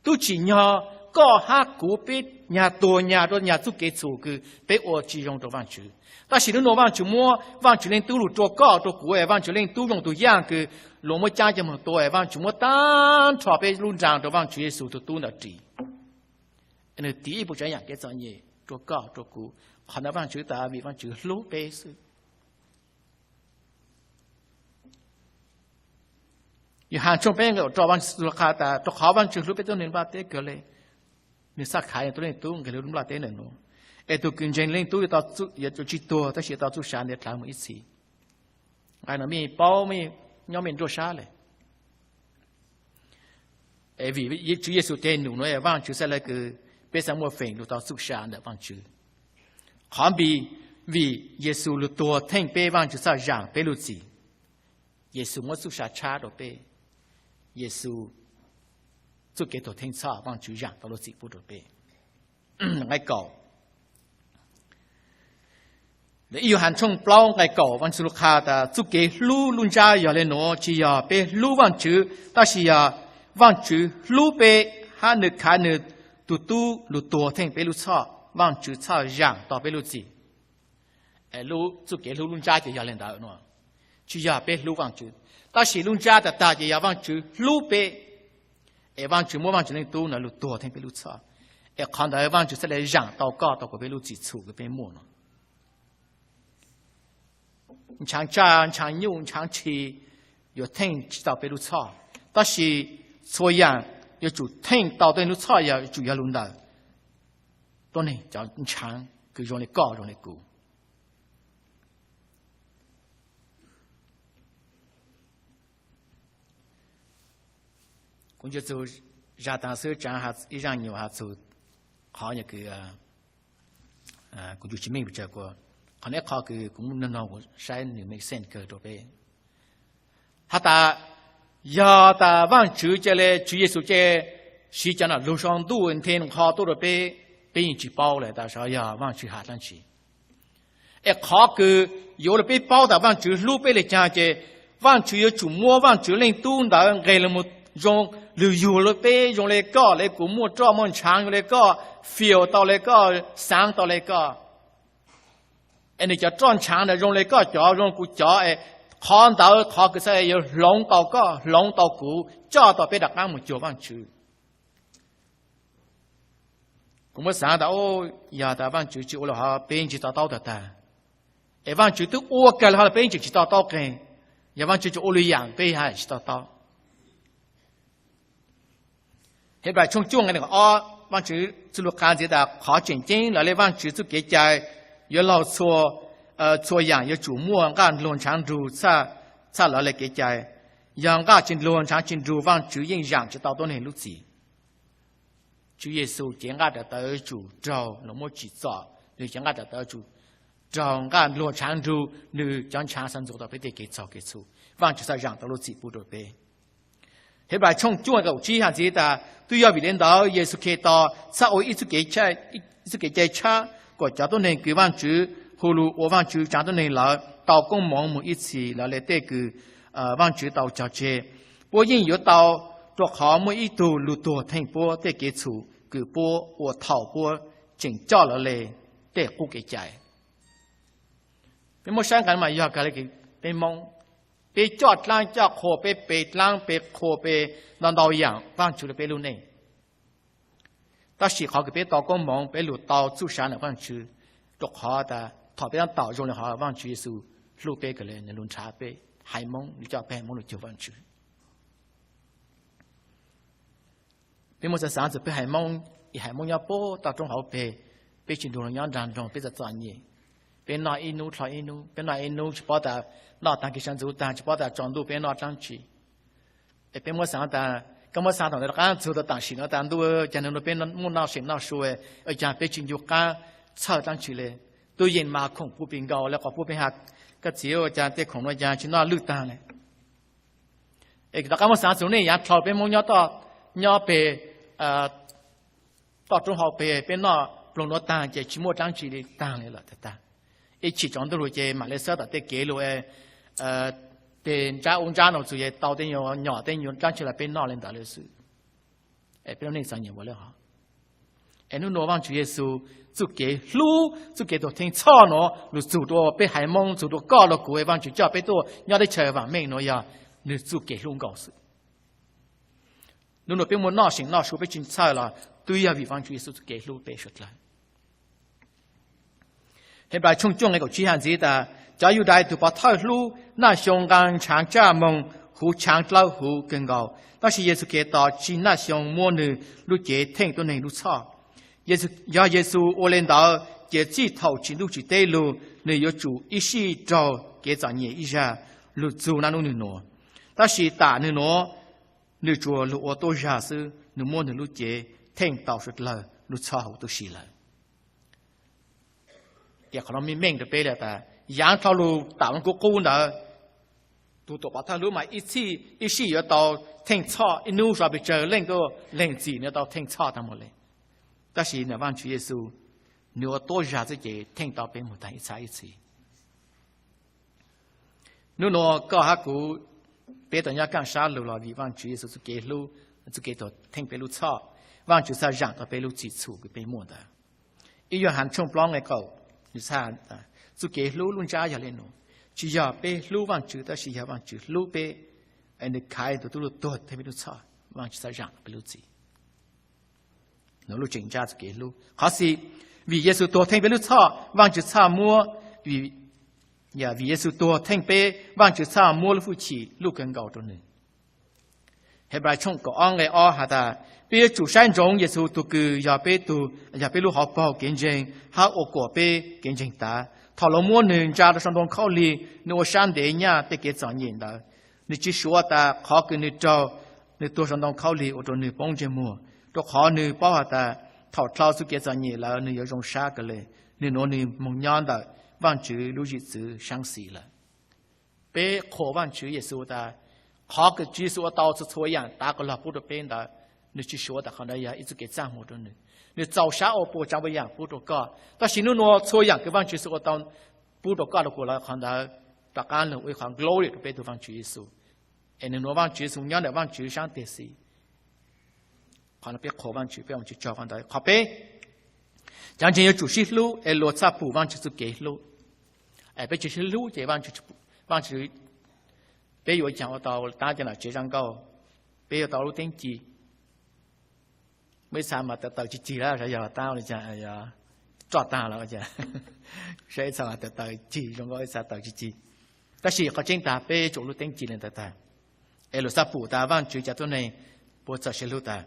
tub tsim nyog koj hab kuv peb nyag tuag nyag rua nyag txuj kev txhum kws peb ua tsi zoo rua Vaajtswv. Tab sis nub nua Vaajtswv muab Vaajtswv Leej Tub lug rua koj rua kuv, es Vaajtswv Leej Tub zoo tug yaaj kws luas muab caab coj moog tua, es Vaajtswv muab taag nrho peb lub nraag rua Vaajtswv Yexus tug Tub ntawd ris. Nwg tiv ib puas tsav yaam kev txom nyem rua koj rua kuv. Qhov ntawd Vaajtswv tas vim Vaajtswv hlub peb xwb. Yauhas tshooj peb nqai rau Vaajtswv qha tas, rua qhov Vaajtswv hlub peb tuab neeg nplaj teb kawg le, nwg txhaj khaiv nwg tug Leej Tub nqeg lub nplaj teb ntawm nuav, es tug kws ntseeg Leej Tub yuav tsi tuag tab sis yuav tau txuj sa ntev dlhawv mus ib txhis. Nqai no mej paub, nyob mej nruab sab le. Vim Tswv Yexus teg num nuav, Vaajtswv txhaj le kws peb xaav muaj feem lug tau txuj sa ntawm Vaajtswv. Qhov npis, vim Yexus lug tuag theej peb, Vaajtswv txhaj zaam peb lub txim. Yexus muab txuj sa tshab rua peb. Yexus txuj kev tuag theej txhoj, Vaajtswv zaam tau lub txim pub rua peb. Nqai kaum, ib Yauhas tshooj plaub nqai kaum, Vaajtswv lug qha tas txuj kev hlub lub ntsab yog le nuav, tsi yog peb hlub Vaajtswv, tab sis yog Vaajtswv hlub peb hab nwg khaiv nwg tug Tub lug tuag theej peb lub txhoj, Vaajtswv txhaj zaam tau peb lub txim. Txuj kev hlub lub ntsab ces yog li ntawd no, tsis yog peb hlub Vaajtswv, tab sis lub ntsab tag tag ces yog Vaajtswv hlub peb, es Vaajtswv muab Vaajtswv Leej Tub ntawd lug tuag theej peb lub txhoj, es qhov ntawd Vaajtswv txhaj le zaam tau koj tau kuv peb lub txim txhum kws peb muaj no. Ntshaav tsaj, ntshaav nyuj, ntshaav ntshis yuav theej tsis tau peb lub txhoj, tab sis txhua yaam yuav tsum theej tau tuab neeg lub txhoj yuav tsum yog lug ntawm tuab neeg cov ntshaav kws zoo le koj zoo le kuv. Kuv ntsia txug zag taag xwb, tsaav ib zaaj nyuas has txug qhov yog kws kuv yuav tsis meej pes tsawg, qhov neb qhov kws kuv muaj nug noog kuv saib nwg make sense kawg rua peb. Has tas yog tas Vaajtswv ca le, Tswv Yexus ca le siv cov nam lug sau ntuj nthe nqho tuaj rua peb, peb yeej tsis paub le tas sav yog Vaajtswv has dlaab tsi. Es qhov kws yuav ua rua peb paub tas Vaajtswv hlub peb le caag ces Vaajtswv yuav tsum muab Vaajtswv Leej Tub ntawd nqeg lug moog zoo lug yug le peb, zoo le koj le kuv, muaj roj muaj ntshaav zoo le koj, fiaus tau le koj, xaav tau le koj. Es nwg cov roj ntshaav ntawd zoo le koj cov, zoo kuv cov, es qhov ntawd qhov kws txhaj yuav hloov tau koj, hloov tau kuv, coj tau peb rov qaab moog cuag Vaajtswv. Kuv muab xaav tas, yog tas Vaajtswv tsis ua le hov peb tsis to taub tag tag, es Vaajtswv twb ua kawg le hov los peb tseem tsis to taub qeeg, yog Vaajtswv tsis ua le yaam peb haj tsis to taub. Henplais tshooj cuaj nqe nees nkaum ob, Vaajtswv txuj lug qha ntxiv tas qhov tseem ceeb lawv le Vaajtswv txuj kev cai yuav laug txhua yaam yuav tsum muaj nqaj npluag ntshaav nrug txhaj lawv le kev cai. Yog nqaj tsis npluag ntshaav tsis nrug Vaajtswv yeej zaam tsis tau tuab neeg lub txim. Tswv Yexus cev nqaj rau tawv yuav tsum raug luas muab tsim txom, nwg cev nqaj rau tawv yuav tsum raug nqaj npluag ntshaav nrug nwg cov ntshaav xaav ntxuav tau peb tej kev txhaug kev txhum, Vaajtswv txhaj zaam tau lub txim pub rua peb. Henplais tshooj cuaj nqe kaum tsib has ntxiv tas twb yog vim le ntawd Yexus Khetos txhaj ua ib txuj kev cai tshab kom cov tuab neeg kws Vaajtswv hu lug ua Vaajtswv tsaav tuab neeg lawm tau koob moov moog ib txhis lawv le tej kws Vaajtswv tau cog tseg. Puab yeej yuav tau, rua qhov muaj ib tug lug tuag theej puab tej kev txhum kws puab ua thaum puab tseem coj lawv le tej qub kev cai. Peb muab saib nqe mas yog kag le peb Moob, peb coj dlaab coj qhua, peb pe dlaab pe qhua pe ntau ntau yaam Vaajtswv rua peb lub neej. Tab sis qhov kws peb tau koob moov peb lug tau txuj sa ntawm Vaajtswv, rua qhov tas thaum peb tab tom zoo le hov Vaajtswv Yexus hlub peb kawg le, nwg lug nrhav peb haiv Moob, nwg coj peb haiv Moob lug cuag Vaajtswv. Peb muab xaav xaav txug peb haiv Moob, ib haiv Moob nyob puag toj roob hauv peg, peb tsis nrug luas nyob nraag nroog, peb txom txom nyem, peb noj ib nub dlhau ib nub, peb noj ib nub tsis paub tas noj taag kis sawv ntxuv taag tsis paub tas tsaus ntuj peb noj dlaab tsi. Es peb muab xaav tas, koj muab xaav thaum ntawd rov qaab txug tau tam sim no tas ntuj caag nwg nrug peb muaj noj seem noj su, ua caag peb tsis ncu qaab txhawj dlaab tsi le. Tub yeej mas khoom puv pes nkaus le qhov puab peb has, koj txiv ua caag tej khoom no caag tsis noj lwj taag le. Es rov qaab muab xaav txug nej yaav dlhau peb Moob nyob, nyob peg toj roob hauv peg, peb noj ploog nuav taag ces tsis muaj dlaab tsi le taag le lawm tag tag. Ib chim tsaus ntuj lug ces mam le xawb tom tej kev lug, tej ntsab ub ntsab no txug es tau tej nyuas nyom tej nyuas dlaab tsi los peb noj le ntawd le xwb. Es peb lub neej txom nyem ua le hov. Es nub nua Vaajtswv Yexus txuj kev hlub, txuj kev tuag theej txhoj nuav lug txug rua peb haiv Moob, txug rua koj rua kuv, Vaajtswv coj peb tuaj nyob teb chaws vaam meej nuav yog nwg txuj kev hlub nkaus xwb. Nub nua peb muaj noj seem noj su peb tsis txhawj los twb yog vim Vaajtswv Yexus txuj kev hlub peb suav dlawg. Henplais tshooj cuaj nqe kaum tsib has ntxiv tas, cov Yudais tug pov thawj hlub Naj Xyoo nqaa ntshaav tsaj moog huv tshaav dlawb huv kawg nkaus, tab sis Yexus Khetos tsi Naj Xyoo muab nwg lub cev theej tuab neeg lub txhoj. Yog Yexus ua le ntawd ces txij thaum tsim ntuj tsim teb lug nwg yuav tsum ib sij raug kev txom nyem ib zag lug txug naj nub nwg nuav. Tab sis tam nwg nuav, nwg tsuas lug ua tuab zag xwb, nwg muab nwg lub cev theej tau suav dlawg lub txhoj huv tub si lawm. Qhov no meej meej rua peb le tas yaav dlhau lug tam lub kub qub ntawd, tug tuam pov thawj hlub mas ib txhij ib sij yuav tau theej txhoj, ib nub so pes tsawg leej tuaj leeg txim nwg yuav tau theej txhoj taag moog le. Tab sis nwg Vaajtswv Yexus, nwg ua tuab zag xwb ces theej tau peb moog taag ib txhab ib txhis. Nub nua koj hab kuv, peb tau nyob kaaj sab lug los vim Vaajtswv Yexus txuj kev hlub, txuj kev tuag theej peb lub txhoj, Vaajtswv txhaj zaam tau peb lub txim txhum kws peb muaj ntawd. Ib Yauhas tshooj plaub nqe kaum, nwg txhaj Txuj kev hlub lub ntsab yog le nuav, tsi yog peb hlub Vaajtswv tab sis yog Vaajtswv hlub peb, es nwg khaiv tug tub lug tuag theej peb lub txhoj. Vaajtswv txhaj zaam peb lub txim. Nuav lub tseem ntsab txuj kev hlub. Qhov xis, vim Yexus tuag theej peb lub txhoj, Vaajtswv txhaj muab, vim Yexus tuag theej peb, Vaajtswv txhaj muab lub hwj chim luj kawg nkaus rua nwg. Heblais tshooj kaum ob nqe ob has tas, peb yuav tsum saib ntsoov Yexus tug kws yog peb tug, yog peb lub hauv paug kev ntseeg hab ua kuas peb kev ntseeg tav. Thaum luag muab nwg ntsa rua sau ntoo khaub lig, nwg ua sab ntev nyaj tej kev txom nyem ntawd. Nwg tsi suav tas qhov kws nwg raug, nwg tuag sau ntoo khaub lig ua rua nwg poob ntsej muag, rua qhov nwg paub has tas thaum dlhau txuj kev txom nyem lawm nwg yuav zoo sab kawg le, nwg nuav nwg moog nyob ntawm Vaajtswv lub zwm txwv saab xis lawm. Peb qhuas Vaajtswv Yexus tas, qhov kws Tswv Yexus ua tau txhua txhua yaam tav qhov lug pub rua peb ntawd, nwg tsi suav tas qhov ntawd yog ib txuj kev txaj muag rua nwg. Nwg txaus sab ua puas tsaav puas yaam pub rua koj, tab sis nub nuav txhua yaam kws Vaajtswv Yexus ua tau pub rua koj rua kuv lawm, qhov ntawd rov qaab lug ua ib qhov glory rua peb tug Vaajtswv Yexus. Es nwg nuav Vaajtswv Yexus nyob ntawm Vaajtswv saab teg xis. Qhov nuav peb qhuas Vaajtswv, peb ua Vaajtswv tsaug qhov ntawd. Qhov peb, cov ntseeg yuav tsum sib hlub es luag txhaj pum Vaajtswv txuj kev hlub. Es peb tsi sib hlub ces Vaajtswv, peb yuav caag ua tau taab cov nam tsev zaj nkauj, peb yuav tau lub teeb ci. Muaj ib txha mas tawm tawm cig cig lawm, saib yog taab li caag, roj taag lawm, saib ib txha mas tawm tawm cig zoo nkauj, ib txha tawm cig cig. Tab sis qhov tseeb tas peb yuav tsum lub teeb ci le ntawd tag, es luag txhaj pum tas Vaajtswv cov tuab neeg puas txawj sib hlub tag.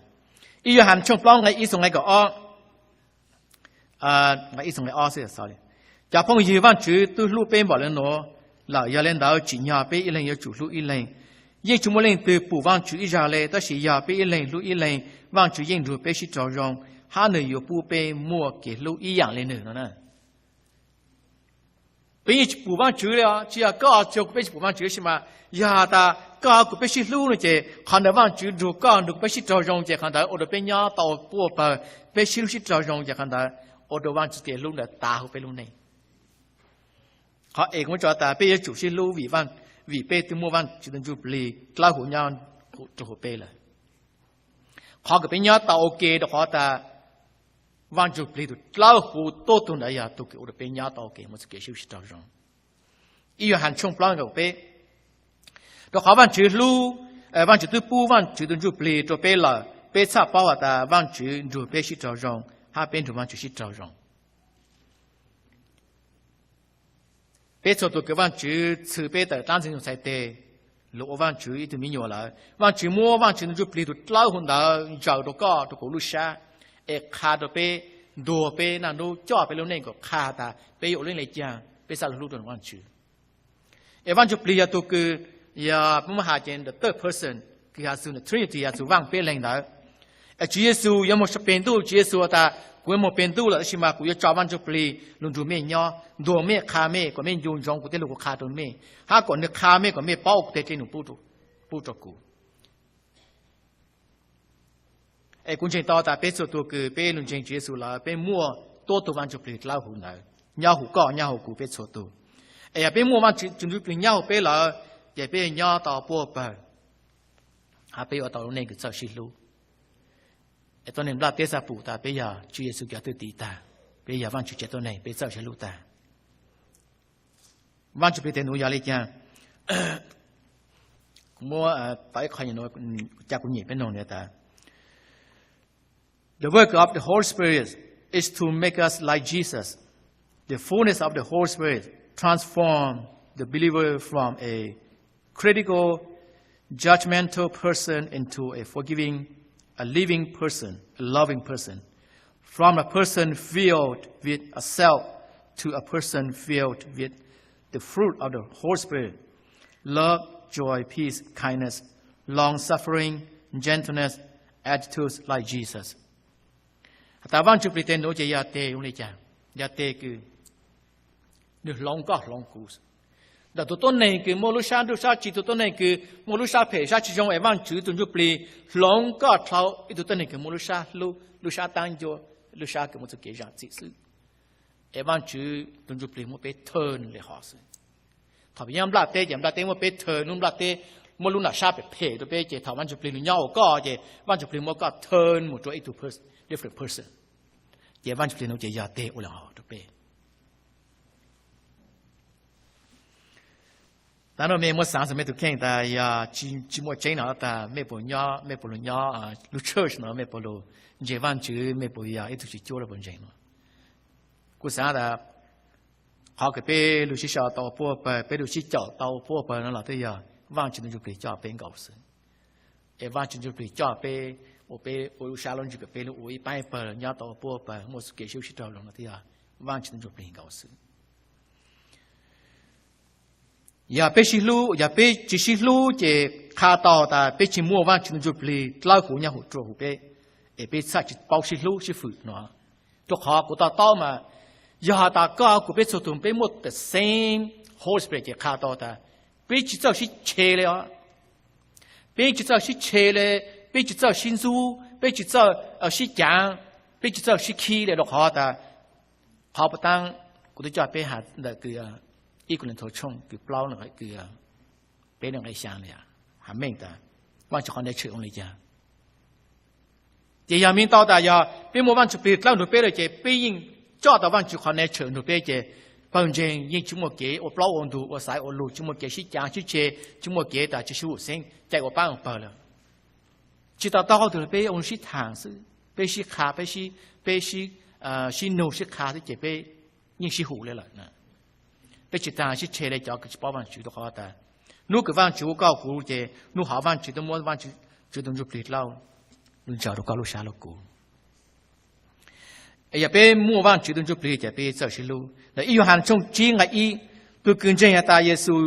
Ib Yauhas tshooj plaub nqe ib txug nqe kaum ob, nqe ib txug nqe ob xwb. Cov phooj ywg, Vaajtswv twb hlub peb npaum le nuav lawm, yog le ntawd tsim nyog peb ib leeg yuav tsum hlub ib leeg. Yeej tsi muaj leej twg pum Vaajtswv ib zag le, tab sis yog peb ib leeg hlub ib leeg, Vaajtswv yeej nrug peb sib raug zoo, hab nwg yuav pub peb muaj kev hlub ib yaam le nwg no na. Peb yeej tsi pum Vaajtswv le os, tsi yog koj tsi yog kuv peb tsi pum Vaajtswv, tab sis mas yog tas koj kuv peb sib hlub no ces qhov ntawd Vaajtswv nrug koj nrug kuv peb sib raug zoo ces qhov ntawd ua rua peb nyob tau puaj pawg, peb sib hlub sib raug zoo ces qhov ntawd ua rua Vaajtswv kev hlub ntawd tav huv peb lub neej. Qhov es kuv muab tso tas peb yuav tsum sib hlub vim, vim peb twb muaj Vaajtswv tug Ntsuj Plig dlawb huv nyob rua huv peb lawm. Qhov kws peb nyob tau ua ke rua qhov tas Vaajtswv Ntsuj Plig tug dlawb huv tuab tug ntawd yog tug kws ua rua peb nyob tau ua ke muaj txuj kev sib hlub sib raug zoo. Ib Yauhas tshooj plaub nqe kaum peb, rua qhov Vaajtswv hlub, Vaajtswv twb pub Vaajtswv tug Ntsuj Plig rua peb lawm, peb txhaj paub has tas Vaajtswv nrug peb sib raug zoo, hab peb nrug Vaajtswv sib raug zoo. Peb txhua tug kws Vaajtswv txhw peb tawm dlaab ntxwg nyoog txhais teg lug ua Vaajtswv ib tug mi nyuam lawm, Vaajtswv muab Vaajtswv tug Ntsuj Plig tug dlawb huv ntawd ntsaws rua koj rua kuv lub sab, es qha rua peb, ntuag peb naj ntub, coj peb lub neej kom qha tas peb yuav ua le caag peb txhaj lug hlub rua Vaajtswv. Es Vaajtswv Ntsuj Plig yog tug kws, yog peb muab has ces the third person, kws has txug the Trinity, has txug Vaaj Peb Leeg ntawd. Es Tswv Yexus yuav moog peg ntuj, Tswv Yexus tas kuv yuav moog peg ntuj lawm tab sis mas kuv yuav tso Vaajtswv Ntsuj Plig lug nrug mej nyob, ntuag mej, qha mej kom mej ncu ntsoov kuv tej lug kuv qha rua mej, hab kom nwg qha mej kom mej paub kuv tej dlej num pub rua kuv. Es kuv ntseeg tau tas peb txhua tug kws peb lug ntseeg Tswv Yexus lawm peb muaj tuab tug Vaajtswv Plig dlawb huv ntawd nyob huv koj nyob huv kuv peb txhua tug. Es yog peb muaj Vaajtswv tug Ntsuj Plig nyob huv peb lawm, ces peb nyob tau puaj pawg, hab peb ua tau lub neej kws txawj sib hlub. Es tuab neeg nplaj teb txhaj pum tas peb yog Tswv Yexus cov thwj tim tag, peb yog Vaajtswv tsev tuab neeg, peb txawj sib hlub tag. Vaajtswv Plig teg nuav yog le caag? Kuv muab tau ib qho, ca kuv nyem peb noog tas, The work of the Holy Spirit is to make us like Jesus. The fullness of the Holy Spirit transform the believer from a critical, judgmental person into a forgiving, a living person, a loving person. From a person filled with a self to a person filled with the fruit of the Holy Spirit, love, joy, peace, kindness, long suffering, gentleness, attitudes like Jesus. Has tas Vaajtswv Plig teg nuav ces yog teg zoo le caag? Yog teg kws nwg hloov koj hloov kuv. Ntawm tug tuab neeg kws muaj lub sab nruj sab tsi, tug tuab neeg kws muaj lub sab phem sab tsi zoo, es Vaajtswv tug Ntsuj Plig hloov koj dlhau ib tug tuab neeg kws muaj lub sab hlub, lub sab taab ncua, lub sab kws muaj txuj kev zaam txim xwb. Es Vaajtswv tug Ntsuj Plig muab peb thawj le hov xwb. Thaum peb nyob nplaj teb ces nplaj teb muab peb thawj, lub nplaj teb muab lub nam sab phem phem rua peb, ces thaum Vaajtswv Plig lug nyob huv koj ces Vaajtswv Plig muab koj thawj mus rua ib tug different person. Ces Vaajtswv Plig nuav ces yog teg ua le hov rua peb. Tag no mej muab xaav xwb mej tus kheej tas yog tsis muaj tseeb no tas mej puas nyob, mej puas lug nyob lub church no, mej puas lug ntseeg Vaajtswv, mej puas yog ib tug tsis cuab lug puas ntseeg no. Kuv xaav tas qhov kws peb lug sib sau tau ua puab pawg, peb lug sib caum tau ua puab pawg no los twb yog Vaajtswv Ntuj Ntsuj Plig coj peb nkaus xwb. Es Vaajtswv Ntuj Plig coj peb ua, peb ua lub sab lub ntsws kws peb lug ua ib paab pawg nyob tau ua puab pawg muaj txuj kev sib hlub sib raug zoo no twb yog Vaajtswv Ntuj Ntsuj Plig nkaus xwb. Yog peb sib hlub, yog peb tsis sib hlub ces qha tau tas peb tsis muaj Vaajtswv Ntuj Ntsuj Plig dlawb huv nyob huv rua huv peb, es peb txhaj tsis paub sib hlub sib fwm no. Rua qhov kuv to taub mas yog has tas koj kuv peb txhua tug peb muaj the same Holy Spirit ces qha tau tas peb tsis txawj sib tshe le os. Peb tsis txawj sib tshe le, peb tsis txawj sib ntxub, peb tsis txawj sib caav, peb tsis txawj sib khib le rua qhov tas qhov puv taab kuv twb coj peb has ntawm kws ib Kos Leej Thaus tshooj kws plaub kws peb nqe xyaa le, has meej tas Vaajtswv qhov neeg tshwm zoo le caag. Ces yog meej tau tas yog peb muaj Vaajtswv Plig dlawb nrug peb lawm ces peb yeej coj tau Vaajtswv qhov neeg tshwm nrug peb ces pawg ntseeg yeej tsis muaj kev ua plaub ua ntug ua xaiv ua lug, tsis muaj kev sib caav sib tshe, tsis muaj kev tas tsis sib hum xeeb cai ua paab ua pawg lawm. Tsis to taub qhov twg le, peb ua sib thaam xwb, peb sib qha, peb sib nug sib qha xwb ces peb yeej sib hum le lawm. Peb tsis taag sib tshe le cov kws tsis paub Vaajtswv rua qhov tas nub kws Vaajtswv ua koj kuv ces nub hov Vaajtswv twb muab Vaajtswv Txuj Ntuj Plig dlawb lug ntsaws rua koj lub sab lub kuv. Yog peb muaj Vaajtswv Txuj Ntuj Plig ces peb txawj sib hlub. Ntawm ib Yuhaas tshooj tsib nqe ib, tug kws ntseeg has tas Yexus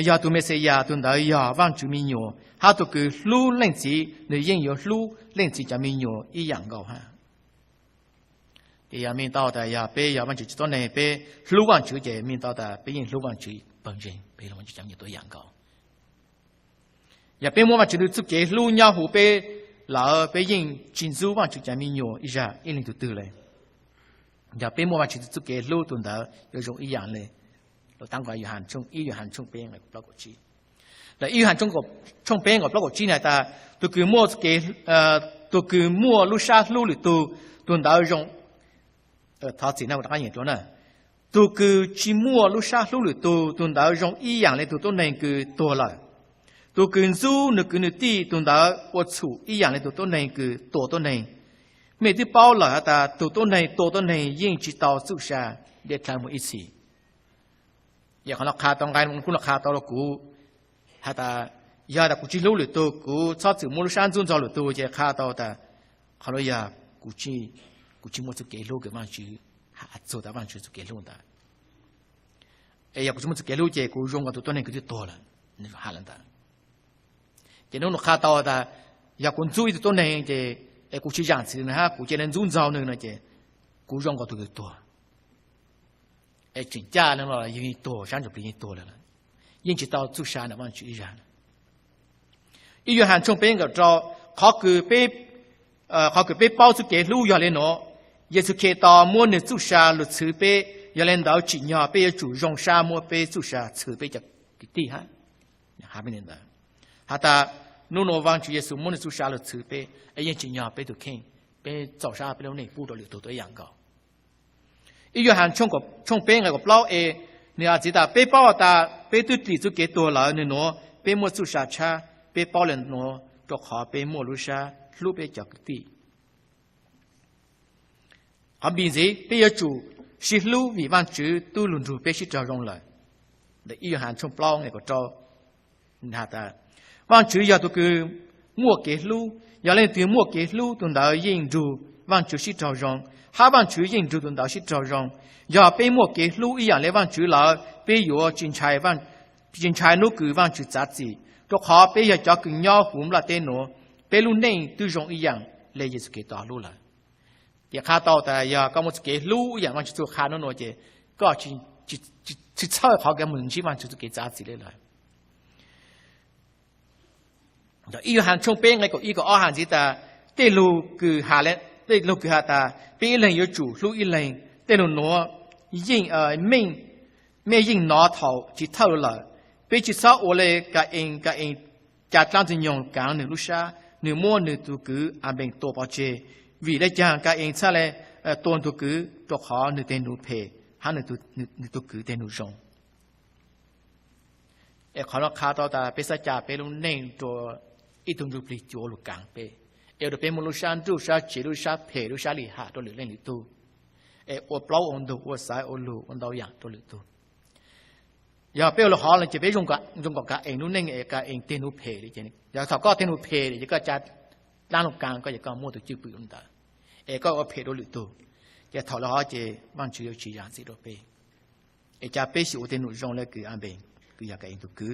yog tug Mexiyas, tug ntawd yog Vaajtswv me nyuam, hab tug kws hlub leej txiv nws yeej yuav hlub leej txiv cov me nyuam ib yaam nkaus hab. Ces yog meej tau tas yog peb yog Vaajtswv tug tuab neeg, peb hlub Vaajtswv ces meej tau tas peb yeej hlub Vaajtswv pawg ntseeg, peb hlub Vaajtswv cov me nyuam tuab yaam nkaus. Yog peb muaj Vaajtswv tug txuj kev hlub nyob huv peb lawm, peb yeej tsis ntxub Vaajtswv cov me nyuam ib zag ib leeg tug twg le. Yog peb muaj Vaajtswv tug txuj kev hlub, tug ntawd yuav zoo ib yaam le lus taab nqua Yuhaas tshooj, ib Yuhaas tshooj peb nqe plaub kaum tsib. Lawm ib Yuhaas tshooj peb nqe plaub kaum tsib has tas tug kws muaj, tug kws muaj lub sab hlub lwm tug, tug ntawd zoo, thov txim na, tug kws tsis muaj lub sab hlub lwm tug, tug ntawd zoo ib yaam le tug tuab neeg kws tuag lawm. Tug kws ntxub nws kwv nws tij, tug ntawd ua txhum ib yaam le tug tuab neeg kws tua tuab neeg. Mej twb paub lawm has tas tug tuab neeg tua tuab neeg yeej tsis tau txuj sa de dlaag mus ib txhis. Yog qhov no qha tau nqe kuv no qha tau rua kuv has tas yog tas kuv tsis hlub lwm tug, kuv txhob txwm muaj lub sab ntxub ntxaug lwm tug ces qha tau tas qhov nuav yog kuv tsis muaj txuj kev hlub kws Vaajtswv has txug tas Vaajtswv txuj kev hlub ntawd. Es yog kuv tsis muaj txuj kev hlub ces kuv zoo nkaus tug tuab neeg kws twb tuag lawm, has le ntawd. Ces nub nua qha tau tas yog kuv ntxub ib tug tuab neeg ces, es kuv tsis zaam txim nwg hab kuv ca le ntxub ntxaug nwg no ces kuv zoo nkaus tug kws tuag. Es tseem caj le los yog yeej tuag, sab ntsuj plig yeej tuag lawm, yeej tsis tau txuj sa ntawm Vaajtswv ib zag. Ib Yuhaas tshooj peb nqe rau, qhov kws peb paub txuj kev hlub yog le nuav, Yexus Khetos muab nwg txuj sa lug txhwv peb, yog le ntawd tsim nyog peb yuav tsum zoo sab muab peb txuj sa txhwv peb cov kwv tij hab. Has tas nub nua Vaajtswv Yexus muab nwg txuj sa lug txhwv peb, es yeej tsim nyog peb tug kheej, peb txaus sab peb lub neej pub rua lwm tug tuab yaam nkaus. Ib Yuhaas tshooj peb nqe kaum plaub es, nwg has txiv tas peb paub has tas peb twb dim txuj kev tuag lawm, nwg nuav peb muaj txuj sa tshab, peb paub le nuav rua qhov peb muaj lub sab hlub peb cov kwv tij. Qhov npis ntxiv, peb yuav tsum sib hlub vim Vaajtswv tub lug nrug peb sib raug zoo lawm. Ib Yuhaas tshooj plaub nqe kaum rau, has tas Vaajtswv yog tug kws muaj kev hlub, yog leej twg muaj kev hlub tug ntawd yeej nrug Vaajtswv sib raug zoo, hab Vaajtswv yeej nrug tug ntawd sib raug zoo. Yog peb muaj kev hlub ib yaam le Vaajtswv lawm, peb yuav tsis ntshai nub kws Vaajtswv txav txim, rua qhov peb yog cov kws nyob huv nplaj teb nuav, peb lub neej twb zoo ib yaam le Yexus Khetos hlub lawm. Ces qha tau tas yog koj muaj txuj kev hlub ib yaam Vaajtswv txuj qha nub nua ces koj tsis txhawj qhov kws moog ntsib Vaajtswv txuj kev txav txim le lawm. Ib Yuhaas tshooj peb nqe kaum ib kaum ob has ntxiv tas tej lug kws has tas peb ib leeg yuav tsum hlub ib leeg, tej lug nuav yeej, mej yeej nov thaum tsis thawj lug lawm. Peb tsis txhob ua le Ka-ees, Ka-ees ca dlaab ntxwg nyoog kaav nwg lub sab, nwg muab nwg tug kwv Anpees tua pov tseg. Vim le caag Ka-ees txhaj le tua nwg tug kwv? Rua qhov nwg teg num phem hab nwg tug kwv teg num zoo. Es qhov no qha tau tas peb xav ca peb lub neej rua ib tug ntsuj plig cuav lug kaav peb, es ua rua peb muaj lub sab nruj sab tsev, lub sab phem, lub sab lim ham rua lwm leej lwm tug, es ua plaub ua ntug, ua xaiv ua lug, ua ntau yaam rua lwm tug. Yog peb ua le hov no ces peb zoo kom kav ees lub neej es kav ees teg nus phem li. Ces yog thaum koj teg nus phem li ces koj ca dlaab lug kaav koj ces koj muaj tug cwj pwm ntawd, es koj ua phem rua lwm tug, ces thaum le hov ces Vaajtswv yuav tsi zam txim rua peb. Es ca peb xyum ua teg num zoo le kws Anpees, kws yog kav ees tug kwv.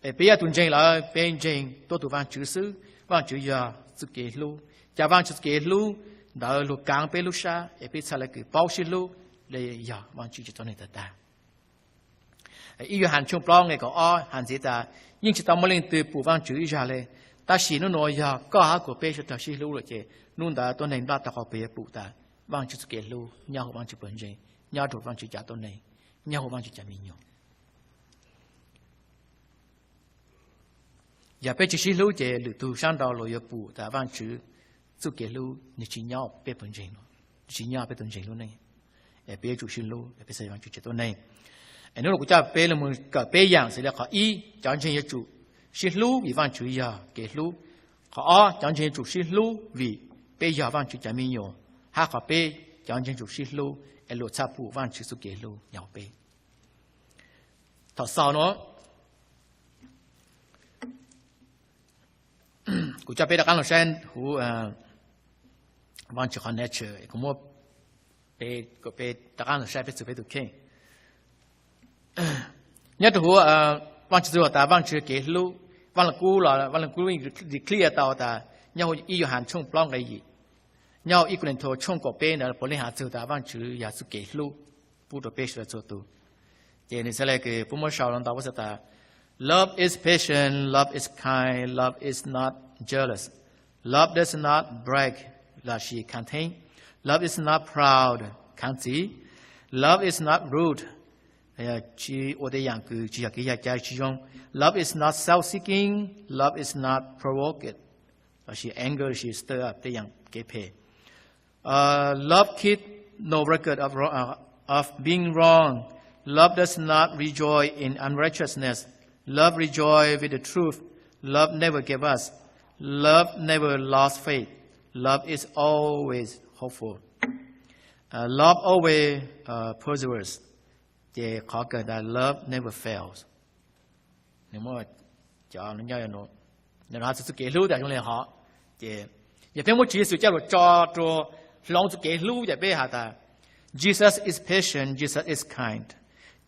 Es peb yog tug ntseeg lawm, peb ntseeg tuab tug Vaajtswv xwb. Vaajtswv yog txuj kev hlub, ca Vaajtswv txuj kev hlub ntawd lug kaav peb lub sab es peb txhaj le kws paub sib hlub le yog Vaajtswv tsi txom neeg tag tag. Ib Yuhas tshooj plaub nqe kaum ob has ntxiv tas, yeej tsi tau muaj leej twg pum Vaajtswv ib zag le, tab sis nub nua yog koj hab kuas peb sawv dlawg sib hlub lawm ces nub ntawd tuab neeg nplaj tau qhov peb yuav pum tas Vaajtswv txuj kev hlub nyob huv Vaajtswv pawg ntseeg, nyob rua Vaajtswv cov tuab neeg, nyob huv Vaajtswv cov me nyuam. Yog peb tsi sib hlub ces lwm tug sab nrau luas yuav pum tas Vaajtswv txuj kev hlub nwg tsi nyob peb pawg ntseeg, tsi nyob peb tug ntseeg lub neej, es peb yuav tsum sib hlub, peb xav Vaajtswv tsev tuab neeg. Es nub nua kuv coj peb le moog kawm peb yaam xws le qhov ib, cov ntseeg yuav tsum sib hlub vim Vaajtswv yog kev hlub. Qhov ob, cov ntseeg yuav tsum sib hlub vim peb yog Vaajtswv cov me nyuam, hab qhov peb, cov ntseeg tsum sib hlub es luas txhaj pum Vaajtswv txuj kev hlub nyob huv peb. Thaum xaus nua, kuv coj peb rov qaab lug saib huv Vaajtswv qhov nature, kuv muab peb rov qaab lug saib peb txug peb tug kheej. Nyob rua huv Vaajtswv txuj lug tas Vaajtswv kev hlub, Vaaj Lug Kub los Vaaj Lug Kub declare tau tas nyob huv ib Yuhas tshooj plaub nqe yim, nyob huv ib Kos Linthos tshooj kaum peb ntawd puav leej has txug tas Vaajtswv yog txuj kev hlub pub rua peb sawv dlawg txhua tug. Ces nwg xaav le kws puab muab sau lug ntau, puab xaav tas, Love is patient, love is kind, love is not jealous, love does not brag, lossis contain, love is not proud, khaav txiv, love is not rude, tsi ua tej yaam kws tsi yog kev yog cai tsi zoo, love is not self-seeking, love is not provoked, lossis anger, lossis stir up tej yaam kev phem. Love keep no record of, of being wrong. Love does not rejoice in unrighteousness. Love rejoice with the truth. Love never give up. Love never lost faith. Love is always hopeful. Love always perseveres. Ces qhov kawg tas love never fails. Nws muaj cov nws nyob, nws has txug txuj kev hlub tas zoo li hov. Ces yog peb muab Tswv Yexus coj lug tso rua hloov txuj kev hlub ces peb has tas, Jesus is patient, Jesus is kind,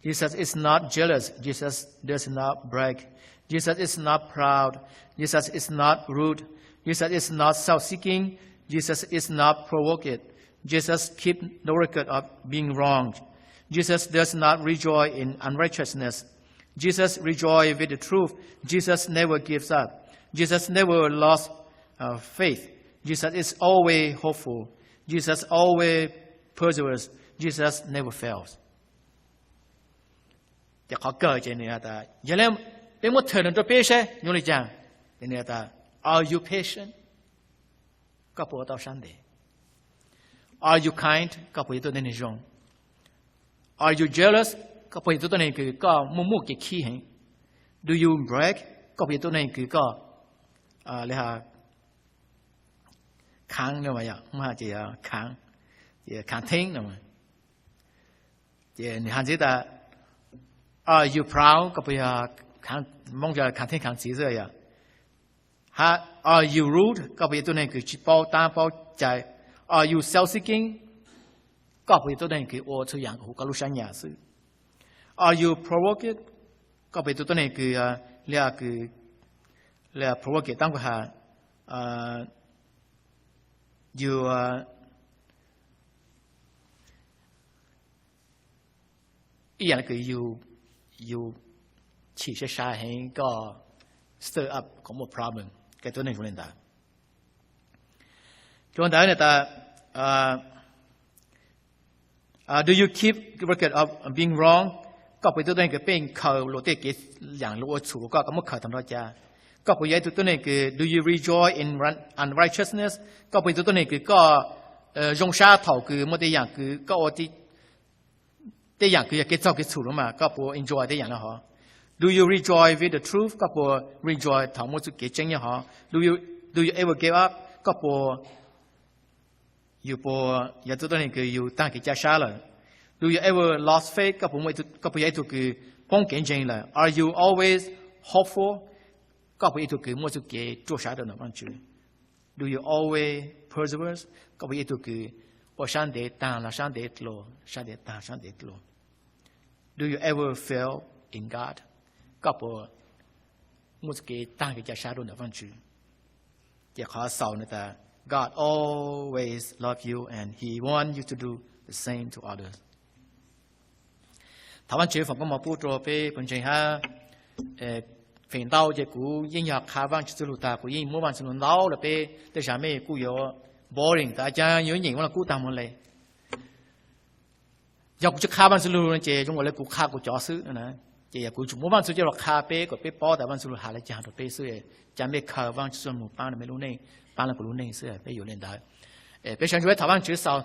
Jesus is not jealous, Jesus does not brag, Jesus is not proud, Jesus is not rude, Jesus is not self-seeking, Jesus is not provoked, Jesus keep no record of being wronged, Jesus does not rejoice in unrighteousness, Jesus rejoice with the truth. Jesus never gives up. Jesus never lost faith. Jesus is always hopeful. Jesus always perseveres. Jesus never fails. Ces qhov kawg ces nws tas, yog le peb muab tham nws rua peb saib zoo li cas. Ces nws tas, are you patient? Koj puas ua tau sab ntev? Are you kind? Koj puas yog tuab neeg zoo? Are you jealous? Koj puas yog tuab neeg kws koj muaj muaj kev khib heev? Do you brag? Koj puas yog tuab neeg kws koj le khaav, khaav, khaav theeb no? Ces nws has ntxiv tas, are you proud? Koj puas yog, Moob khaav theeb khaav txiv xwb yog. Are you rude? Koj puas yog tuab neeg kws tsi paub tab paub cai? Are you self-seeking? Koj puas yog tuab neeg kws ua txhua yaam huv koj lub sab nyam xwb? Are you provoked? Koj puas yog tuab neeg kws le, kws le provoked tab kuv has, yus ib yaam le kws yus chim sai sai heev koj stir up kom muaj problem, koj tuab neeg zoo li ntawd. Rua ntawd nws tas, do you keep record of being wrong? Koj puas yog ib tug tuab neeg kws pheej khaws luag tej kev yaam luag ua txhum koj, koj muab khaws tag nrho cas? Koj puas yog ib tug tuab neeg kws, do you rejoice in unrighteousness? Koj puas yog ib tug tuab neeg kws koj zoo sab thaum kws muaj tej yaam kws koj ua tej yaam kws yog kev txaug kev txhum no mas koj puas enjoy tej yaam no hov? Do you rejoice with the truth? Koj puas rejoice thaum muaj txoj kev tseeb nyob hov? Do you ever give up? Koj puas, yus puas yog tus tuab neeg kws yus taag kev ca sab lawm? Do you ever lost faith? Koj puas yog ib tug kws poob kev ntseeg lawm? Are you always hopeful? Koj puas yog ib tug kws muaj txoj kev ruaj sab rau ntawm Vaajtswv? Do you always persevere? Koj puas yog ib tug kws ua sab ntev taag los sab ntev dlua, sab ntev taag sab ntev dlua? Do you ever fail in God? Koj puas muaj txoj kev taag kev ca sab rau ntawm Vaajtswv? Ces qhov xaus nws tas, God always love you and He want you to do the same to others. Thov Vaajtswv foom koob moov pub rua peb puas ntseeg hab. Feem ntau ces kuv yeej yog qha Vaajtswv txuj lug tag, kuv yeej muab Vaajtswv txuj lug ntau lawm peb tej zag mej kuj yuav boring tas, ca yuav nyeem Vaaj Lug Kub taag moog le. Yog kuv tsi qha Vaajtswv txuj lug ces zoo ua le kuv qha kuv cov xwb. Ces yog kuv tsum muab Vaajtswv txuj lug qha peb kom peb paub tas Vaajtswv txuj lug has le caag rua peb xwb, ca mej khaws Vaajtswv txuj lug moog paab rua mej lub neej, paab le kuv lub neej xwb, peb yuav le ntawd. Peb sawv ntxuv thov Vaajtswv xaus.